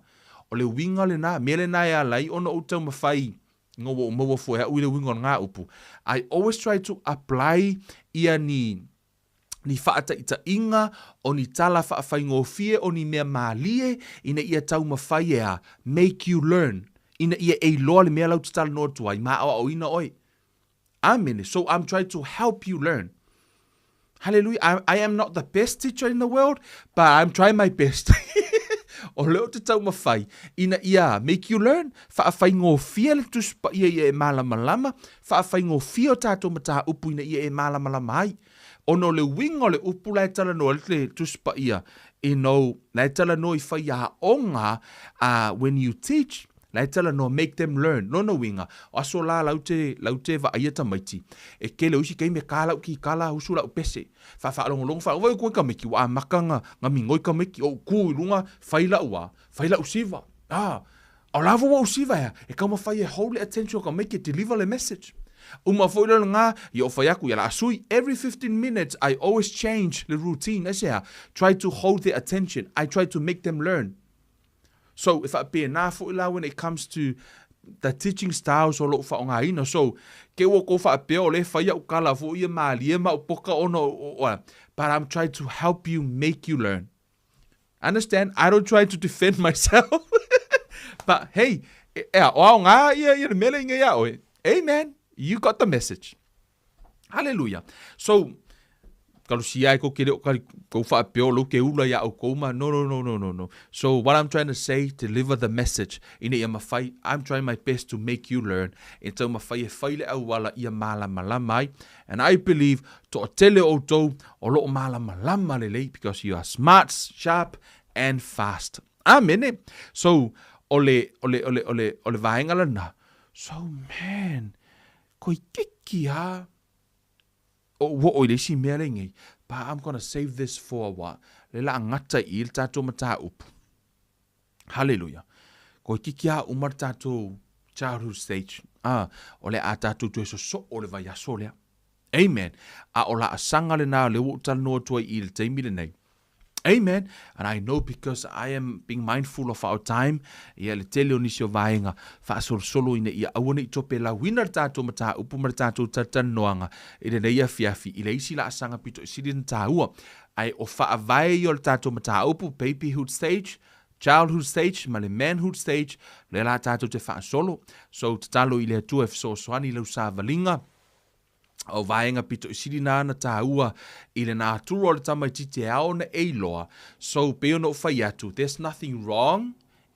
O le uiga lena, mea lena e ala ai ona ou taumafai ina ua ou maua fua e au i le uiga o lena upu. I always try to apply ia ni ni faataitaiga, o ni tala faafaigofie, o ni mea mālie, ina ia taumafai e a, make you learn, ina ia e iloa le mea lau te talanoa atu ai, ma aoaoina oe. Amene. So I'm trying to help you learn. Hallelujah. I, I am not the best teacher in the world, but I'm trying my best. o lea ou te taumafai ina ia make you learn, faafaigofie le Tusi Paia ia e malamalama, faafaigofie o tatou mataupu ina ia e malamalama ai. Ona o le uiga o le upu la e talanoa ai le Tusi Paia, you know, la e talanoa i faiaoga, uh, when you teach, la e talanoa make them learn. Lona uiga, o aso la lau te, lau te vaaia tamaiti, e kele o isi taimi e kā lau kikala, usu lau pese, faafaalogologo, faa, vai koe tamaiti, ua amata nga, nga migoi tamaiti, ou ku i luga, fai lau a, fai lau siva. Ah, o la ua ou siva ea, e taumafai e hold le attention o tamaiti e deliver le message. Uma foi lea o lena, ia ou fai atu, ia la a sui, every 15 minutes I always change le routine, aisea? Try to hold their attention, I try to make them learn. So, e faapena foi la when it comes to the teaching styles o lou faaaogaina. So, ke ua kou faapea o lea e fai au tala foi ia malie ma au poka ona o, o, but I'm trying to help you make you learn. Understand? I don't try to defend myself. But hey, ea, o aoga ia ia le mele inga ia oe. Amen. You got the message. Hallelujah. So, kalusia ai ko ke leo kali kou whaapeo lo ke ula ia au kou ma. No, no, no, no, no, no. So, what I'm trying to say, deliver the message. Ina ia mawhai, I'm trying my best to make you learn. E tau mawhai e whai le auala ia mālamalama ai. And I believe toatele o outou o loo malamalama lelei because you are smart, sharp and fast. Amene. So o le o le o le o le o le vaega lena. So man, koikiki ha o ua o i le isi mea lenei. But I'm gonna save this for a while. Le la gata i le tatou mataupu. Hallelujah. Koikiki a uma le tatou childhood stage. Ah, o le a tatou toe sosoo o le vaiaso lea. Amen. A o laasaga lena lea ua ou talanoa atu ai i le taimi lenei. Amen. And I know because I am being mindful of our time, ia le tele o nisi o vaega faasolosolo ina ia aua ne i topelauina le tatou mataupu ma le tatou talatalanoaga i lenei afiafi i le isi laasaga pito i sili ona taua. Ae o faavae ia o le tatou mataupu, babyhood stage, childhood stage ma le manhood stage, lea la tatou te faasolo. So tatalo i le Atua e fesoasoani i lau savaliga, o vaega pito i sili na ana tāua i le natura o le tamaititi e ao ona e iloa. So, pei ona ou fai atu, there's nothing wrong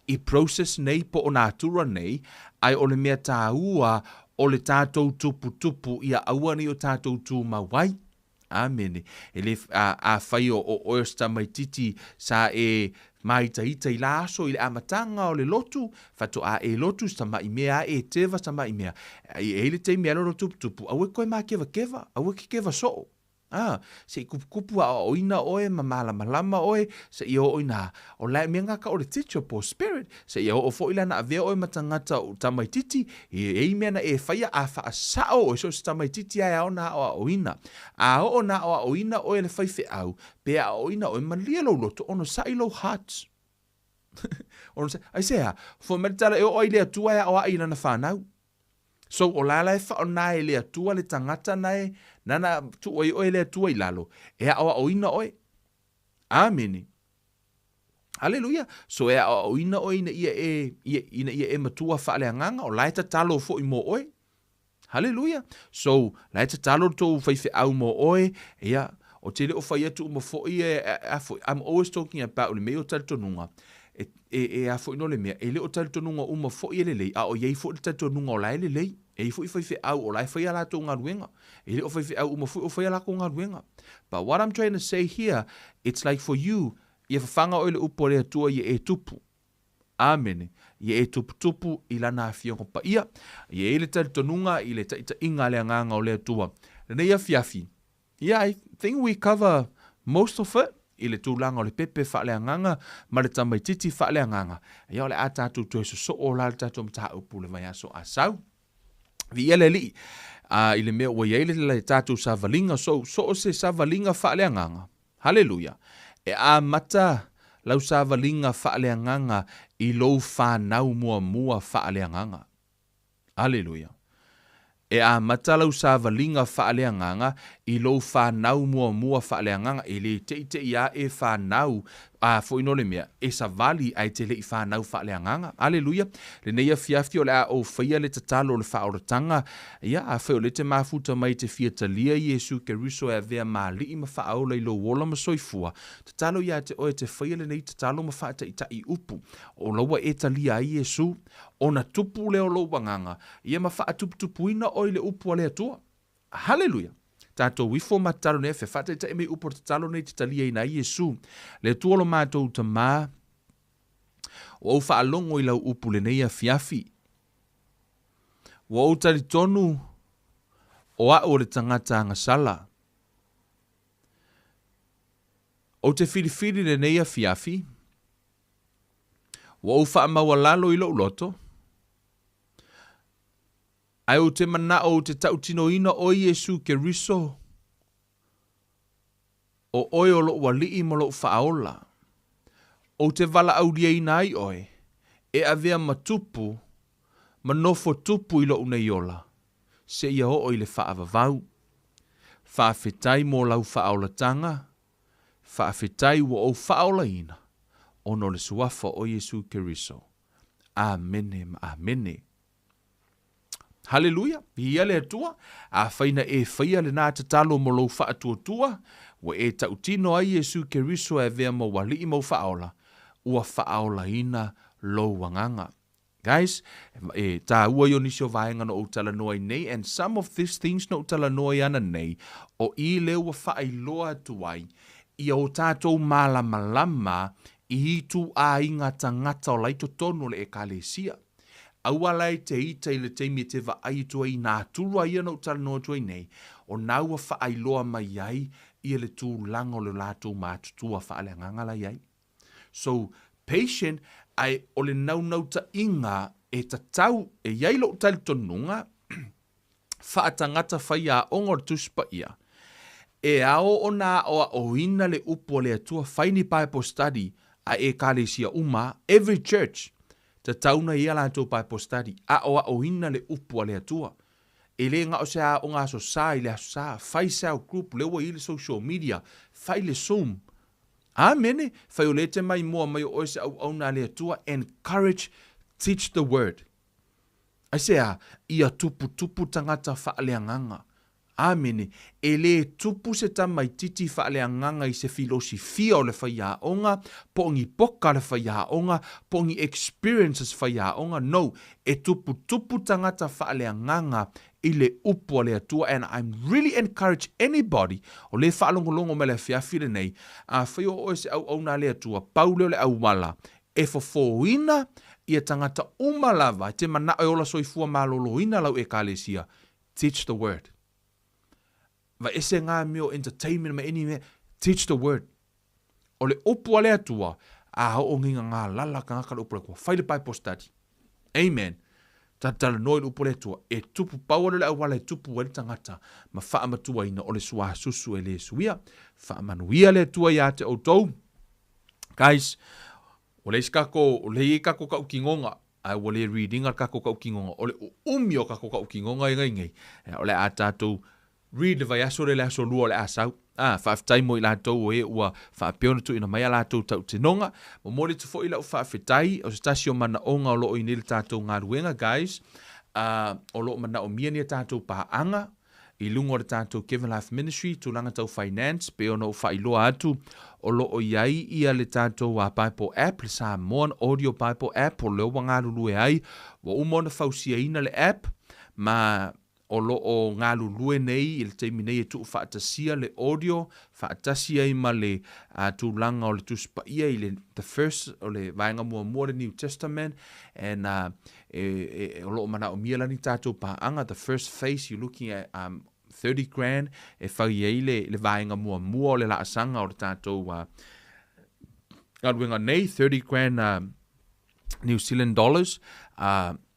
i process nei po o natura nei, ae o le mea tāua o le tātou tuputupu ia aua nei o tātou tūmau ai. Āmene. E le, a, afai o, o oe o se tamaititi sa e māitaita i la aso i le amataga o le lotu, faatoa e lotu se tamaʻi mea ae e teva se tamaʻi mea. E i ai le taimi e alu alu tuputupu, aua e koe mākevakeva, aua e kekeva soo. A, se i kupukupu aoaoina oe ma malamalama oe, seia oo ina, o la e mea ngaka o le teacher po spirit, seia oo foi la na avea oe ma tagata o tamaititi, E i ai mea na e faia a faasao oe, so o se tamaititi ae ao na aoaoina. A oo na aoaoina oe e le faifeau, pe aoaoina oe, malie lou loto, onosai lou heart. Onosai, aisea? Fai mai le tala e oo ai le Atua e aoai i lana fanau. So, o la la e whaona e le Atua le tangata na e, nana tuu ai oe e le Atua i lalo, e aoaoina oe. Amene. Aleluia. So e aoaoina oe ina ia e, ia, ina ia e matua faaleagaga, o la e tatalo foi mo oe. Haleluia. So, la e tatalo le tou faifeau mo oe, ia, o te le o fai atu uma foi e, e, a foi, I'm always talking about le mea o talitonuga, e, e, e a foi no le mea, e le o talitonuga uma foi e lelei, a o iai foi le talitonuga o la e lelei. E i foi faifeau o la e fai a latou galuega. E le o faifeau uma foi o fai a lakou galuega. But what I'm trying to say here, it's like for you, ia fafaga oe i le upu a le Atua ia e tupu. Amene. Ia e tuputupu i Lana Afioga Paia. Ia e i le talitonuga i le taitaiga a le Agaga o le Atua. Lenei afiafi, yeah, I think we cover most of it i le tulaga o le pepe faaleagaga ma le tamaititi faaleagaga. Ia, o le a tatou toe sosoo la le tatou mataupu le vaiaso a sau. Viia le Alii, a i le mea ua i ai le, le tatou savaliga, so, so o se savaliga faaleagaga. Haleluia! E amata lau savaliga faaleagaga i lou fanau muamua faaleagaga. Aleluia. E amata lau savaliga faaleagaga i lou fanau muamua faaleagaga, e le teʻiteʻi a e fanau, a foi no le mea, e savali ae te leʻi fanau faaleagaga. Aleluia. Lenei afiafi o le a ou faia le tatalo o le faaolataga, ia, afai o lea te mafuta mai te fia talia Iesu Keriso e avea ma Alii ma Faaola i lou ola ma soifua, tatalo ia te oe te faia lenei tatalo ma faataʻitaʻi upu, o la ua e talia ai Iesu, Ona tupu lea o lou agaga, ia ma faatuputupuina oe i le upu a le Atua. Haleluia! Tatou ifo ma tatalo nei, fefaataitai mai upu o le tatalo nei te taliaina ai Iesu. Le Atua o lo matou Tamā, ua ou faalogo i lau upu lenei afiafi. Ua ou talitonu o a'u o le tagata agasala. Ou te filifili lenei afiafi. Ua ou faamaualalo i lou loto, ae ou te manao ou te tautinoina oe Iesu Keriso, o oe o lou Alii ma lou Faaola. Ou te valaauliaina ai oe, e avea ma tupu, ma nofo tupu i lou nei ola, seia oo i le faavavau. Faafetai mo lau faaolataga, faafetai ua ou faaolaina, ona o le Suafa o Iesu Keriso. Amene ma amene. Haleluia, viia le Atua. Afai na e faia lena tatalo mo lou faatuatua, ua e tautino ai Iesu Keriso e avea ma ou Alii ma ou Faaola, ua faaolaina lou agaga. Guys, e tāua ia o nisi o vaega na ou talanoa ai nei, and some of these things na ou talanoa ai ananei, o i lea ua faailoa atu ai ia o tātou malamalama i ituaiga tagata o la i totonu o le Ekalesia. Aua la e te ita i le taimi e te vaai atu ai i nā tulu a ia na ou talanoa atu ai nei, o nā ua faailoa mai ai ia le tulaga o le latou matutua faaleagaga la i ai. So, patient, ae o le naunautaiga e tatau, e i ai lou talitonuga, faatagata faiaoga o le Tusi Paia, e ao ona aoaoina le upu a le Atua, fai ni Bible study a Ekalesia uma, every church, tatau ona i ai a latou Bible study, aoaoina le upu a le Atua. E le na o se aoga Aso Sa i le Aso Sa, fai cell group, lea ua i ai le social media, fai le Zoom. Amene! Fai o lea e te maimoa mai o oe se auauna a le Atua, encourage, teach the word. Aisea? Ia tuputupu tagata faaleagaga. Amene! E lē tupu se tamaititi faaleagaga i se filosifia o le faiaoga, po o ni poka a le faiaoga, po o ni experiences faiaoga, no, e tuputupu tagata faaleagaga i le upu a le Atua and I'm really encourage anybody o lē faalogologo mai le afiafi lenei, afai o oe se auauna a le Atua, pau lea o le auala e fofōina ia tagata uma lava e te manao e ola soifua maloloina lau Ekalesia, teach the word. Vaese ngā mea o entertainment ma any mea, teach the word. O le upu a le Atua, a oo ngiga ngā lala kangaka le upu a le Atua. Fai le Bible study. Amen. Talanoa i le upu a le Atua, e tupu pau ale o le auala e tupu ai le tagata ma faamatuaina o le suasusu e le suia. Faamanuia le Atua iā te outou. Guys, ua leai se tatou, ua leai tatou tautinoga, ae ua le read ina le tatou tautinoga. O le uumi o tatou tautinoga e nei, o le a tatou read le vaiaso lea le aso lua o le a sau. A, faafetai mo i latou o e ua faapea ona tuuina mai a latou tautinoga. Momoli atu foi lau faafetai, o se tasi o manaoga o lo o i nei le tatou galuega, guys, o lo o manaomia ni a tatou paaga i luga o le tatou Given Life Ministry, tulaga tau finance, pei ona ou faailoa atu, o lo o i ai ia le tatou Bible app, le Samoan Audio Bible app, o lea ua galulue ai, ua uma ona fausiaina le app, ma o lo o galulue nei i le taimi nei e tuufaatasia le audio faatasi ai ma le tulaga o le Tusi Paia i le the first o le vaega muamua o le New Testament and e, e, o lo o manaomia la ni tatou paaga the first phase you looking at 30 grand e fai ai le, le vaega muamua o le laasaga o le tatou galuega nei 30 grand New Zealand dollars.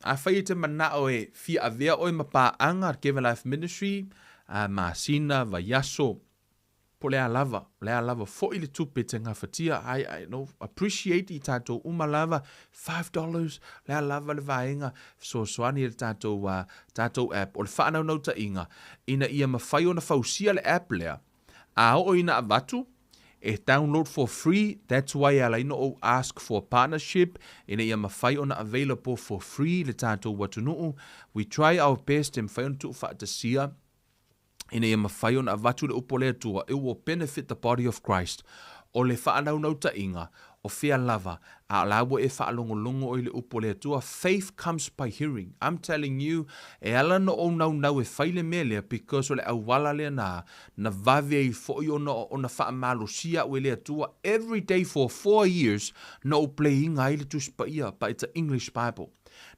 Afai e te manao e fia avea oe ma paaga Given Life Ministry, masina, vaiaso, po o le a lava, o le a lava foi le tupe te gafatia, I no, appreciate i tatou uma lava, $5, o le a lava le vaega fesoasoani i le tatou, tatou app. O le faanaunautaiga, ina ia mafai ona fausia le app lea, A oo ina avatu, e download for free, that's why e ala ai ona ou ask for a partnership ina ia mafai ona available for free le tatou atunuu. We try our best e mafai ona tuufaatasia ina ia mafai ona avatu le upu a le Atua, it will benefit the body of Christ. O le faanaunautai, o fea lava, a o la ua e faalogologo oe i le upu a le Atua, faith comes by hearing. I'm telling you, e ala ona ou naunau e fai le mea lea, because o le auala lea na, na vave ai foi ona, ona faamalosia au e le Atua, every day for 4 years, na ou play ina ai le Tusi Paia, but it's a English Bible.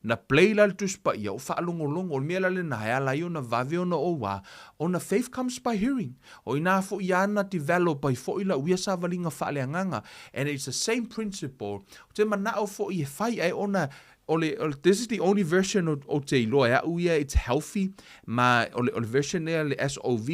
Na play la le Tusi Paia, ou faalogologo, o le mea la lena e ala ai ona vave ona ou a, ona faith comes by hearing. O ina foi ia na develop ai foi lau ia savaliga faaleagaga. And it's the same principle. Ou te manao foi e fai ae ona o le, o le, this is the only version o, ou te iloa e au ia it's healthy ma o le, o le version lea le SOV,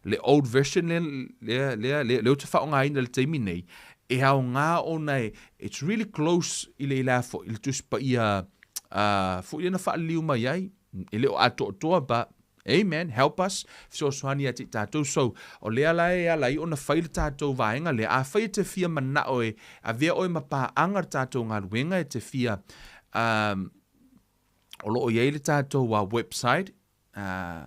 le old version lea, lea, lea, lea, lea ou te faaaogaina i le taimi nei, e aoga ona e, it's really close i le, i le a foi, i le Tusi Paia uh, foi lea na faaliliu mai ai, e le o atoatoa, but Amen, help us, fesoasoani ia te i tatou. So, o lea la e ala ai ona fai le tatou vaega lea. Afai e te fia manao e avea oe ma paaga le tatou galuega e te fia um, o loo i ai le tatou uh, website uh,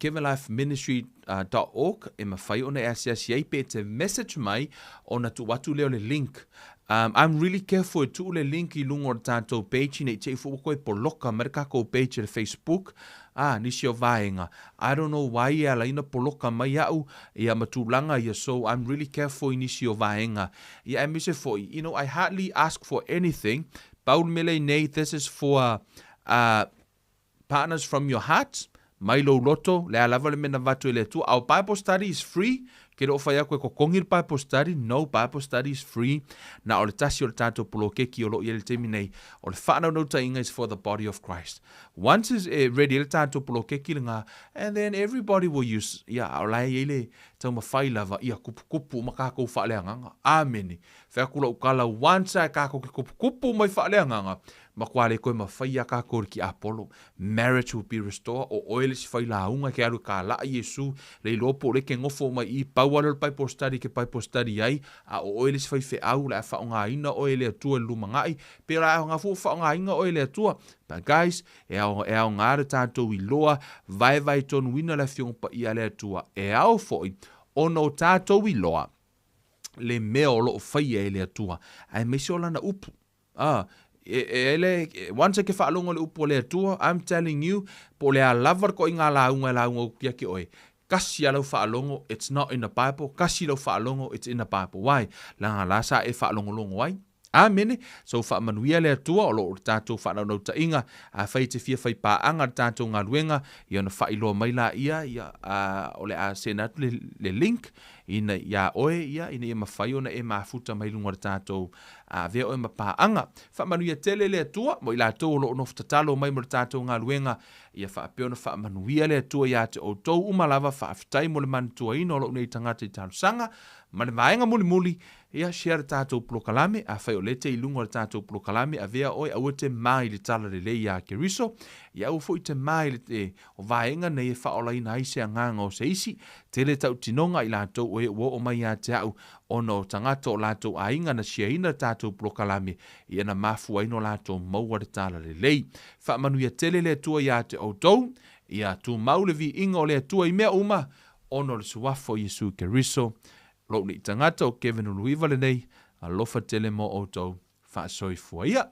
kevinlifeministry.org e mawhai ona e asiasi ai pe te message mai ona tuu atu lea o le link. Um, I'm really careful e tuu le link i luga o le tatou page nei te i fua koe poloka mai le kakou page le Facebook. Ah, nisi o vaega. I don't know why e ala ai ona poloka mai au ia ma tulaga ia so I'm really careful i nisi o vaega. Ia aemaise foi, you know, I hardly ask for anything. Pau le mea lea i nei, this is for uh, partners from your heart, mai lou loto, le a lava le mea na avatu e le Atua. Our Bible study is free, ke le o fai aku e kokogi le Bible study, no, Bible study is free. Na o le tasi o le tatou polokeki o lo o i ai le taimi nei, o le faanaunautai is for the body of Christ. Once is e ready le tatou polokeki lena, and then everybody will use, ia, a o la e i ai le taumafai lava, ia kupukupu uma kakou faaleagaga. Amene. Fai atu lau tala, once a e kakou ke kupukupu mai faaleagaga, matua le toe mafai ia kakou i le tiapolo. Marriage will be restored, o oe le isi failauga e ke alu e kalaa Iesu, le iloa po o lea e ke nofo mai i i, pau lava lea o le Bible study e ke Bible study ai, a o oe le isi faifeau, o le a faaaogaina oe e le Atua i le lumanai, pe o le a aoga foi ua faaaogaina oe e le Atua. But guys, e ao, e aoga le tatou iloa, vaevaetonuina le Afioga Paia a le Atua, e ao foi ona o tatou iloa le mea o lo o faia e le Atua, aemaise o Lana upu. Ah, e, e, le, once e ke faalogo i le upu a le Atua, I'm telling you, po o le a lava le toaiga lauga e lauga upu ia te oe, kasi a lau faalogo, it's not in the Bible, kasi lau faalogo, it's in the Bible. Why? Leaga la sa e faalogologo ai. Amene. So faamanuia le Atua o lo o le tatou faanaunautai,ga afai e te fia fai paaga le tatou galuega, ia ona faailoa mai laia, ia, a, o le a send atu le, le link ina iā oe, ia, ina ia mafai ona e mafuta mai luga o le tatou a avea oe ma paaga. Faamanuia tele le Atua mo i latou o lo o nofo tatalo mai mo le tatou galuega, ia faapea ona faamanuia le Atua iā te outou uma lava. Faafetai mo le manatuaina o lou nei tagata i talosaga ma le vaega mulimuli. Ia, share le tatou polokalame, afai o lea e te i luga o le tatou polokalame, avea oe, aua e te mā i le talalelei iā Keriso, ia aua foi te mā i le te, o vaega nei e faaolaina ai se agaga o se isi, tele tautinoga i latou o e ua oo mai ia te au, ona o tagata o latou aiga na share-ina le tatou polokalame, ia na mafua ai no latou maua le talalelei. Faamanuia tele le Atua iā te outou, ia tumau le viiga o le Atua i mea uma, ona o le Suafa o Iesu Keriso, Lou nei tagata o Kevin Uluiva lenei, alofa tele mo outou, faasoifua ia.